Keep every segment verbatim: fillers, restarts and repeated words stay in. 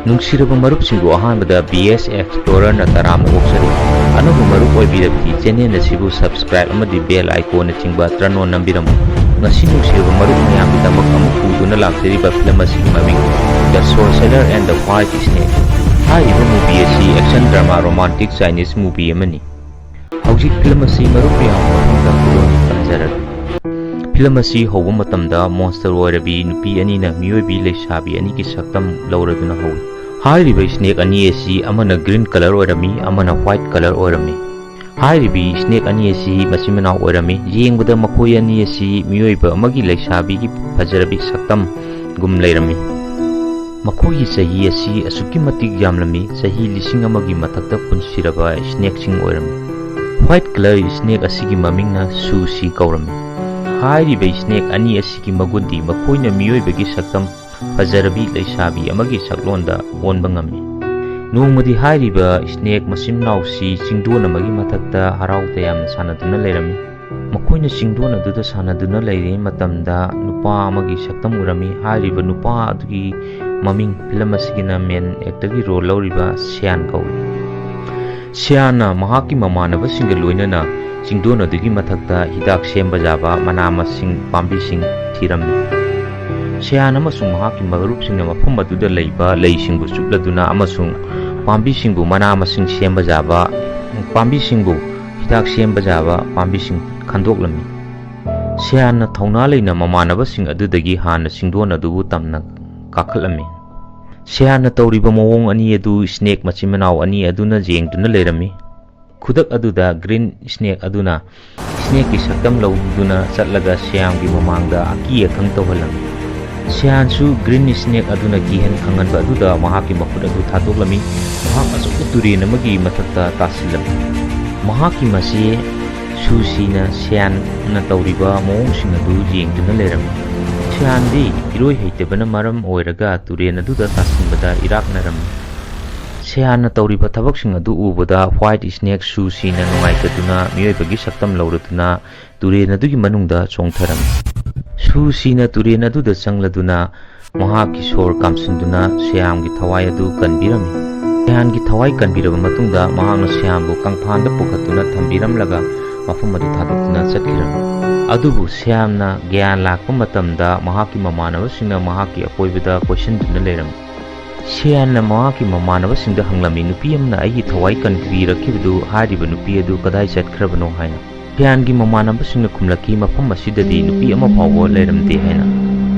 ꯅꯨꯡꯁꯤꯔꯕ ꯃꯔꯨꯞꯁꯤꯡꯕꯨ ꯑꯍꯥꯟꯕꯗ B S Explorer ꯅ ꯇꯔꯥꯝꯅ ꯑꯣꯛꯆꯔꯤ꯫ ꯑꯅꯧꯕ ꯃꯔꯨꯞ ꯑꯣꯏꯕꯤꯔꯕꯗꯤ channel ꯑꯁꯤꯕꯨ subscribe ꯑꯃꯗꯤ bell icon ꯅꯆꯤꯡꯕ turn on ꯅꯝꯕꯤꯔꯝꯃꯨ꯫ ꯉꯁꯤ ꯅꯨꯡꯁꯤꯔꯕ ꯃꯔꯨꯞ ꯃꯌꯥꯝꯒꯤꯗꯃꯛ ꯑꯃꯨꯛ ꯄꯨꯗꯨꯅ ꯂꯥꯛꯆꯔꯤꯕ film ꯑꯁꯤꯒꯤ ꯃꯃꯤꯡ The Sorcerer and the White Snake꯫ ꯍꯥꯏꯔꯤꯕ movie ꯑꯁꯤ action drama romantic Chinese movie ꯑꯃꯅꯤ꯫ ꯍꯧꯖꯤꯛ film ꯑꯁꯤ ꯃꯔꯨꯞ ꯃꯌꯥꯝ ꯃꯐꯝꯗ ꯈꯨꯗꯣꯜ ꯇꯝꯖꯔꯒꯦ꯫ Film ꯑꯁꯤ ꯍꯧꯕ ꯃꯇꯝꯗ monster ꯑꯣꯏꯔꯕꯤ ꯅꯨꯄꯤ ꯑꯅꯤꯅ ꯃꯤꯑꯣꯏꯕꯤ ꯂꯩꯁꯥꯕꯤ ꯑꯅꯤꯒꯤ ꯁꯛꯇꯝ ꯂꯧꯔꯗꯨꯅ ꯍꯧꯏ꯫ ꯍꯥꯏꯔꯤꯕ snake ꯑꯅꯤ ꯑꯁꯤ ꯑꯃꯅ green colour ꯑꯣꯏꯔꯝꯃꯤ, ꯑꯃꯅ white colour ꯑꯣꯏꯔꯝꯃꯤ꯫ ꯍꯥꯏꯔꯤꯕꯤ snake ꯑꯅꯤ ꯑꯁꯤ ꯃꯆꯤꯟ ꯃꯅꯥꯎ ꯑꯣꯏꯔꯝꯃꯤ꯫ ꯌꯦꯡꯕꯗ ꯃꯈꯣꯏ ꯑꯅꯤ ꯑꯁꯤ ꯃꯤꯑꯣꯏꯕ ꯑꯃꯒꯤ ꯂꯩꯁꯥꯕꯤꯒꯤ ꯐꯖꯔꯕꯤ ꯁꯛꯇꯝꯒꯨꯝ ꯂꯩꯔꯝꯃꯤ꯫ ꯃꯈꯣꯏꯒꯤ ꯆꯍꯤ ꯑꯁꯤ ꯑꯁꯨꯛꯀꯤ ꯃꯇꯤꯛ ꯌꯥꯝꯂꯝꯃꯤ, ꯆꯍꯤ ꯂꯤꯁꯤꯡ ꯑꯃꯒꯤ ꯃꯊꯛꯇ ꯄꯨꯟꯁꯤꯔꯕ snake ꯁꯤꯡ ꯑꯣꯏꯔꯝꯃꯤ꯫ White colour snake ꯑꯁꯤꯒꯤ ꯃꯃꯤꯡꯅ ꯁꯨꯁꯤ ꯀꯧꯔꯝꯃꯤ꯫ ꯍꯥꯏꯔꯤꯕ snake ꯑꯅꯤ ꯑꯁꯤꯒꯤ ꯃꯒꯨꯟꯗꯤ ꯃꯈꯣꯏꯅ ꯃꯤꯑꯣꯏꯕꯒꯤ ꯁꯛꯇꯝ ꯐꯖꯔꯕꯤ ꯂꯩꯁꯥꯕꯤ ꯑꯃꯒꯤ ꯁꯛꯂꯣꯟꯗ ꯑꯣꯟꯕ ꯉꯝꯃꯤ꯫ ꯅꯣꯡꯃꯗꯤ ꯍꯥꯏꯔꯤꯕ snake ꯃꯆꯤꯟ ꯃꯅꯥꯎꯁꯤ ꯆꯤꯡꯗꯣꯟ ꯑꯃꯒꯤ ꯃꯊꯛꯇ ꯍꯔꯥꯎ ꯇꯌꯥꯝꯅ ꯁꯥꯟꯅꯗꯨꯅ ꯂꯩꯔꯝꯃꯤ꯫ ꯃꯈꯣꯏꯅ ꯆꯤꯡꯗꯣꯟ ꯑꯗꯨꯗ ꯁꯥꯟꯅꯗꯨꯅ ꯂꯩꯔꯤꯉꯩ ꯃꯇꯝꯗ ꯅꯨꯄꯥ ꯑꯃꯒꯤ ꯁꯛꯇꯝ ꯎꯔꯝꯃꯤ꯫ ꯍꯥꯏꯔꯤꯕ ꯅꯨꯄꯥ ꯑꯗꯨꯒꯤ ꯃꯃꯤꯡ film ꯑꯁꯤꯒꯤꯅ main actor ꯒꯤ role ꯂꯧꯔꯤꯕ ꯁ꯭ꯌꯥꯟ ꯀꯧꯏ꯫ ꯁ꯭ꯌꯥꯟꯅ ꯃꯍꯥꯛꯀꯤ ꯃꯃꯥꯟꯅꯕꯁꯤꯡꯒ ꯂꯣꯏꯅꯅ ꯆꯤꯡꯗꯣꯟ ꯑꯗꯨꯒꯤ ꯃꯊꯛꯇ ꯍꯤꯗꯥꯛ ꯁꯦꯝꯕ ꯌꯥꯕ ꯃꯅꯥ ꯃꯁꯤꯡ ꯄꯥꯝꯕꯤꯁꯤꯡ ꯊꯤꯔꯝꯃꯤ꯫ ꯁ꯭ꯌꯥꯟ ꯑꯃꯁꯨꯡ ꯃꯍꯥꯛꯀꯤ ꯃꯔꯨꯞꯁꯤꯡꯅ ꯃꯐꯝ ꯑꯗꯨꯗ ꯂꯩꯕ ꯂꯩꯁꯤꯡꯕꯨ ꯆꯨꯞꯂꯗꯨꯅ ꯑꯃꯁꯨꯡ ꯄꯥꯝꯕꯤꯁꯤꯡꯕꯨ ꯃꯅꯥ ꯃꯁꯤꯡ ꯁꯦꯝꯕ ꯌꯥꯕ, ꯄꯥꯝꯕꯤꯁꯤꯡꯕꯨ ꯍꯤꯗꯥꯛ ꯁꯦꯝꯕ ꯌꯥꯕ ꯄꯥꯝꯕꯤꯁꯤꯡ ꯈꯟꯗꯣꯛꯂꯝꯃꯤ꯫ ꯁ꯭ꯌꯥꯟꯅ ꯊꯧꯅꯥ ꯂꯩꯅ ꯃꯃꯥꯟꯅꯕꯁꯤꯡ ꯑꯗꯨꯗꯒꯤ ꯍꯥꯟꯅ ꯆꯤꯡꯗꯣꯟ ꯑꯗꯨꯕꯨ ꯇꯝꯅ ꯀꯥꯈꯠꯂꯝꯃꯤ꯫ ꯁ꯭ꯌꯥꯟꯅ ꯇꯧꯔꯤꯕ ꯃꯑꯣꯡ ꯑꯅꯤ ꯑꯗꯨ snake ꯃꯆꯤꯟ ꯃꯅꯥꯎ ꯑꯅꯤ ꯑꯗꯨꯅ ꯌꯦꯡꯗꯨꯅ ꯂꯩꯔꯝꯃꯤ꯫ ꯈꯨꯗꯛ ꯑꯗꯨꯗ green snake ꯑꯗꯨꯅ snake ꯀꯤ ꯁꯛꯇꯝ ꯂꯧꯗꯨꯅ ꯆꯠꯂꯒ ꯁ꯭ꯌꯥꯟꯒꯤ ꯃꯃꯥꯡꯗ ꯑꯀꯤ ꯑꯈꯪ ꯇꯧꯍꯜꯂꯝꯃꯤ꯫ ꯁ꯭ꯌꯥꯟꯁꯨ green snake ꯑꯗꯨꯅ ꯀꯤꯍꯟ ꯈꯪꯍꯟꯕ ꯑꯗꯨꯗ ꯃꯍꯥꯛꯀꯤ ꯃꯈꯨꯠ ꯑꯗꯨ ꯊꯥꯗꯣꯛꯂꯝꯃꯤ꯫ ꯃꯍꯥꯛ ꯑꯆꯧꯕ ꯇꯨꯔꯦꯟ ꯑꯃꯒꯤ ꯃꯊꯛꯇ ꯇꯥꯁꯤꯜꯂꯝꯃꯤ꯫ ꯃꯍꯥꯛꯀꯤ ꯃꯆꯦ ꯁꯨꯁꯤꯅ ꯁ꯭ꯌꯥꯟꯅ ꯇꯧꯔꯤꯕ ꯃꯑꯣꯡꯁꯤꯡ ꯑꯗꯨ ꯌꯦꯡꯗꯨꯅ ꯂꯩꯔꯝꯃꯤ꯫ ꯁ꯭ꯌꯥꯟꯗꯤ ꯏꯔꯣꯏ ꯍꯩꯇꯕꯅ ꯃꯔꯝ ꯑꯣꯏꯔꯒ ꯇꯨꯔꯦꯟ ꯑꯗꯨꯗ ꯇꯥꯁꯤꯟꯕꯗ ꯏꯔꯥꯛꯅꯔꯝꯃꯤ꯫ ꯁ꯭ꯌꯥꯟꯅ ꯇꯧꯔꯤꯕ ꯊꯕꯛꯁꯤꯡ ꯑꯗꯨ ꯎꯕꯗ White Snake ꯁꯨꯁꯤꯅ ꯅꯨꯡꯉꯥꯏꯇꯗꯨꯅ ꯃꯤꯑꯣꯏꯕꯒꯤ ꯁꯛꯇꯝ ꯂꯧꯔꯗꯨꯅ ꯇꯨꯔꯦꯟ ꯑꯗꯨꯒꯤ ꯃꯅꯨꯡꯗ ꯆꯣꯡꯊꯔꯝꯃꯤ꯫ ꯁꯨꯁꯤꯅ ꯇꯨꯔꯦꯟ ꯑꯗꯨꯗ ꯆꯪꯂꯗꯨꯅ ꯃꯍꯥꯛꯀꯤ ꯁꯣꯔ ꯀꯥꯝꯁꯤꯟꯗꯨꯅ ꯁ꯭ꯌꯥꯝꯒꯤ ꯊꯋꯥꯏ ꯑꯗꯨ ꯀꯟꯕꯤꯔꯝꯃꯤ꯫ ꯁ꯭ꯌꯥꯝꯒꯤ ꯊꯋꯥꯏ ꯀꯟꯕꯤꯔꯕ ꯃꯇꯨꯡꯗ ꯃꯍꯥꯛꯅ ꯁ꯭ꯌꯥꯝꯕꯨ ꯀꯪꯐꯥꯟꯗ ꯄꯨꯈꯠꯇꯨꯅ ꯊꯝꯕꯤꯔꯝꯂꯒ ꯃꯐꯝ ꯑꯗꯨ ꯊꯥꯗꯣꯛꯇꯨꯅ ꯆꯠꯈꯤꯔꯝꯃꯤ꯫ ꯑꯗꯨꯕꯨ ꯁ꯭ꯌꯥꯝꯅ ꯒ꯭ꯌꯥꯟ ꯂꯥꯛꯄ ꯃꯇꯝꯗ ꯃꯍꯥꯛꯀꯤ ꯃꯃꯥꯟꯅꯕꯁꯤꯡꯅ ꯃꯍꯥꯛꯀꯤ ꯑꯀꯣꯏꯕꯗ ꯀꯣꯏꯁꯤꯟꯗꯨꯅ ꯂꯩꯔꯝꯃꯤ꯫ ꯁ꯭ꯌꯥꯝꯅ ꯃꯍꯥꯛꯀꯤ ꯃꯃꯥꯟꯅꯕꯁꯤꯡꯗ ꯍꯪꯂꯝꯃꯤ, "ꯅꯨꯄꯤ ꯑꯃꯅ ꯑꯩꯒꯤ ꯊꯋꯥꯏ ꯀꯟꯕꯤꯔꯛꯈꯤꯕꯗꯨ, ꯍꯥꯏꯔꯤꯕ ꯅꯨꯄꯤ ꯑꯗꯨ ꯀꯗꯥꯏ ꯆꯠꯈ꯭ꯔꯕꯅꯣ?" ꯍꯥꯏꯅ꯫ ꯁ꯭ꯌꯥꯝꯒꯤ ꯃꯃꯥꯟꯅꯕꯁꯤꯡꯅ ꯈꯨꯝꯂꯛꯈꯤ, "ꯃꯐꯝ ꯑꯁꯤꯗꯗꯤ ꯅꯨꯄꯤ ꯑꯃ ꯐꯥꯎꯕ ꯂꯩꯔꯝꯗꯦ" ꯍꯥꯏꯅ꯫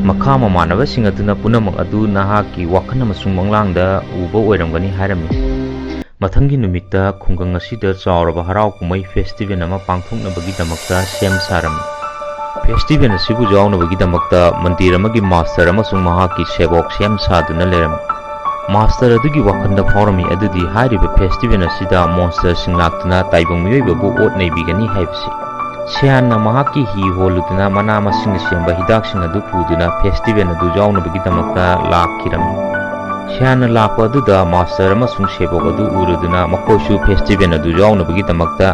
ꯃꯈꯥ ꯃꯃꯥꯟꯅꯕꯁꯤꯡ ꯑꯗꯨꯅ ꯄꯨꯝꯅꯃꯛ ꯑꯗꯨ ꯅꯍꯥꯛꯀꯤ ꯋꯥꯈꯜ ꯑꯃꯁꯨꯡ ꯃꯪꯂꯥꯡꯗ ꯎꯕ ꯑꯣꯏꯔꯝꯒꯅꯤ ꯍꯥꯏꯔꯝꯃꯤ꯫ ꯃꯊꯪꯒꯤ ꯅꯨꯃꯤꯠꯇ ꯈꯨꯡꯒꯪ ꯑꯁꯤꯗ ꯆꯥꯎꯔꯕ ꯍꯔꯥꯎ ꯀꯨꯝꯍꯩ ꯐꯦꯁꯇꯤꯚꯦꯜ ꯑꯃ ꯄꯥꯡꯊꯣꯛꯅꯕꯒꯤꯗꯃꯛꯇ ꯁꯦꯝ ꯁꯥꯔꯝꯃꯤ꯫ ꯐꯦꯁꯇꯤꯚꯦꯜ ꯑꯁꯤꯕꯨ ꯌꯥꯎꯅꯕꯒꯤꯗꯃꯛꯇ ꯃꯟꯗꯤꯔ ꯑꯃꯒꯤ ꯃꯥꯁꯇꯔ ꯑꯃꯁꯨꯡ ꯃꯍꯥꯛꯀꯤ ꯁꯦꯕꯣꯛ ꯁꯦꯝ ꯁꯥꯗꯨꯅ ꯂꯩꯔꯝꯃꯤ꯫ ꯃꯥꯁꯇꯔ ꯑꯗꯨꯒꯤ ꯋꯥꯈꯜꯗ ꯐꯥꯎꯔꯝꯃꯤ ꯑꯗꯨꯗꯤ ꯍꯥꯏꯔꯤꯕ ꯐꯦꯁꯇꯤꯚꯦꯜ ꯑꯁꯤꯗ ꯃꯣꯟꯁꯇꯔꯁꯤꯡ ꯂꯥꯛꯇꯨꯅ ꯇꯥꯏꯕꯪ ꯃꯤꯑꯣꯏꯕꯕꯨ ꯑꯣꯠ ꯅꯩꯕꯤꯒꯅꯤ ꯍꯥꯏꯕꯁꯤ꯫ ꯁ꯭ꯌꯥꯝꯅ ꯃꯍꯥꯛꯀꯤ ꯍꯤ ꯍꯣꯜꯂꯨꯗꯨꯅ ꯃꯅꯥ ꯃꯁꯤꯡꯅ ꯁꯦꯝꯕ ꯍꯤꯗꯥꯛꯁꯤꯡ ꯑꯗꯨ ꯄꯨꯗꯨꯅ ꯐꯦꯁꯇꯤꯚꯦꯜ ꯑꯗꯨ ꯌꯥꯎꯅꯕꯒꯤꯗꯃꯛꯇ ꯂꯥꯛꯈꯤꯔꯝꯃꯤ꯫ ꯁ꯭ꯌꯥꯝꯅ ꯂꯥꯛꯄ ꯑꯗꯨꯗ ꯃꯥꯁꯇꯔ ꯑꯃꯁꯨꯡ ꯁꯦꯕꯣꯛ ꯑꯗꯨ ꯎꯔꯗꯨꯅ ꯃꯈꯣꯏꯁꯨ ꯐꯦꯁꯇꯤꯚꯦꯜ ꯑꯗꯨ ꯌꯥꯎꯅꯕꯒꯤꯗꯃꯛꯇ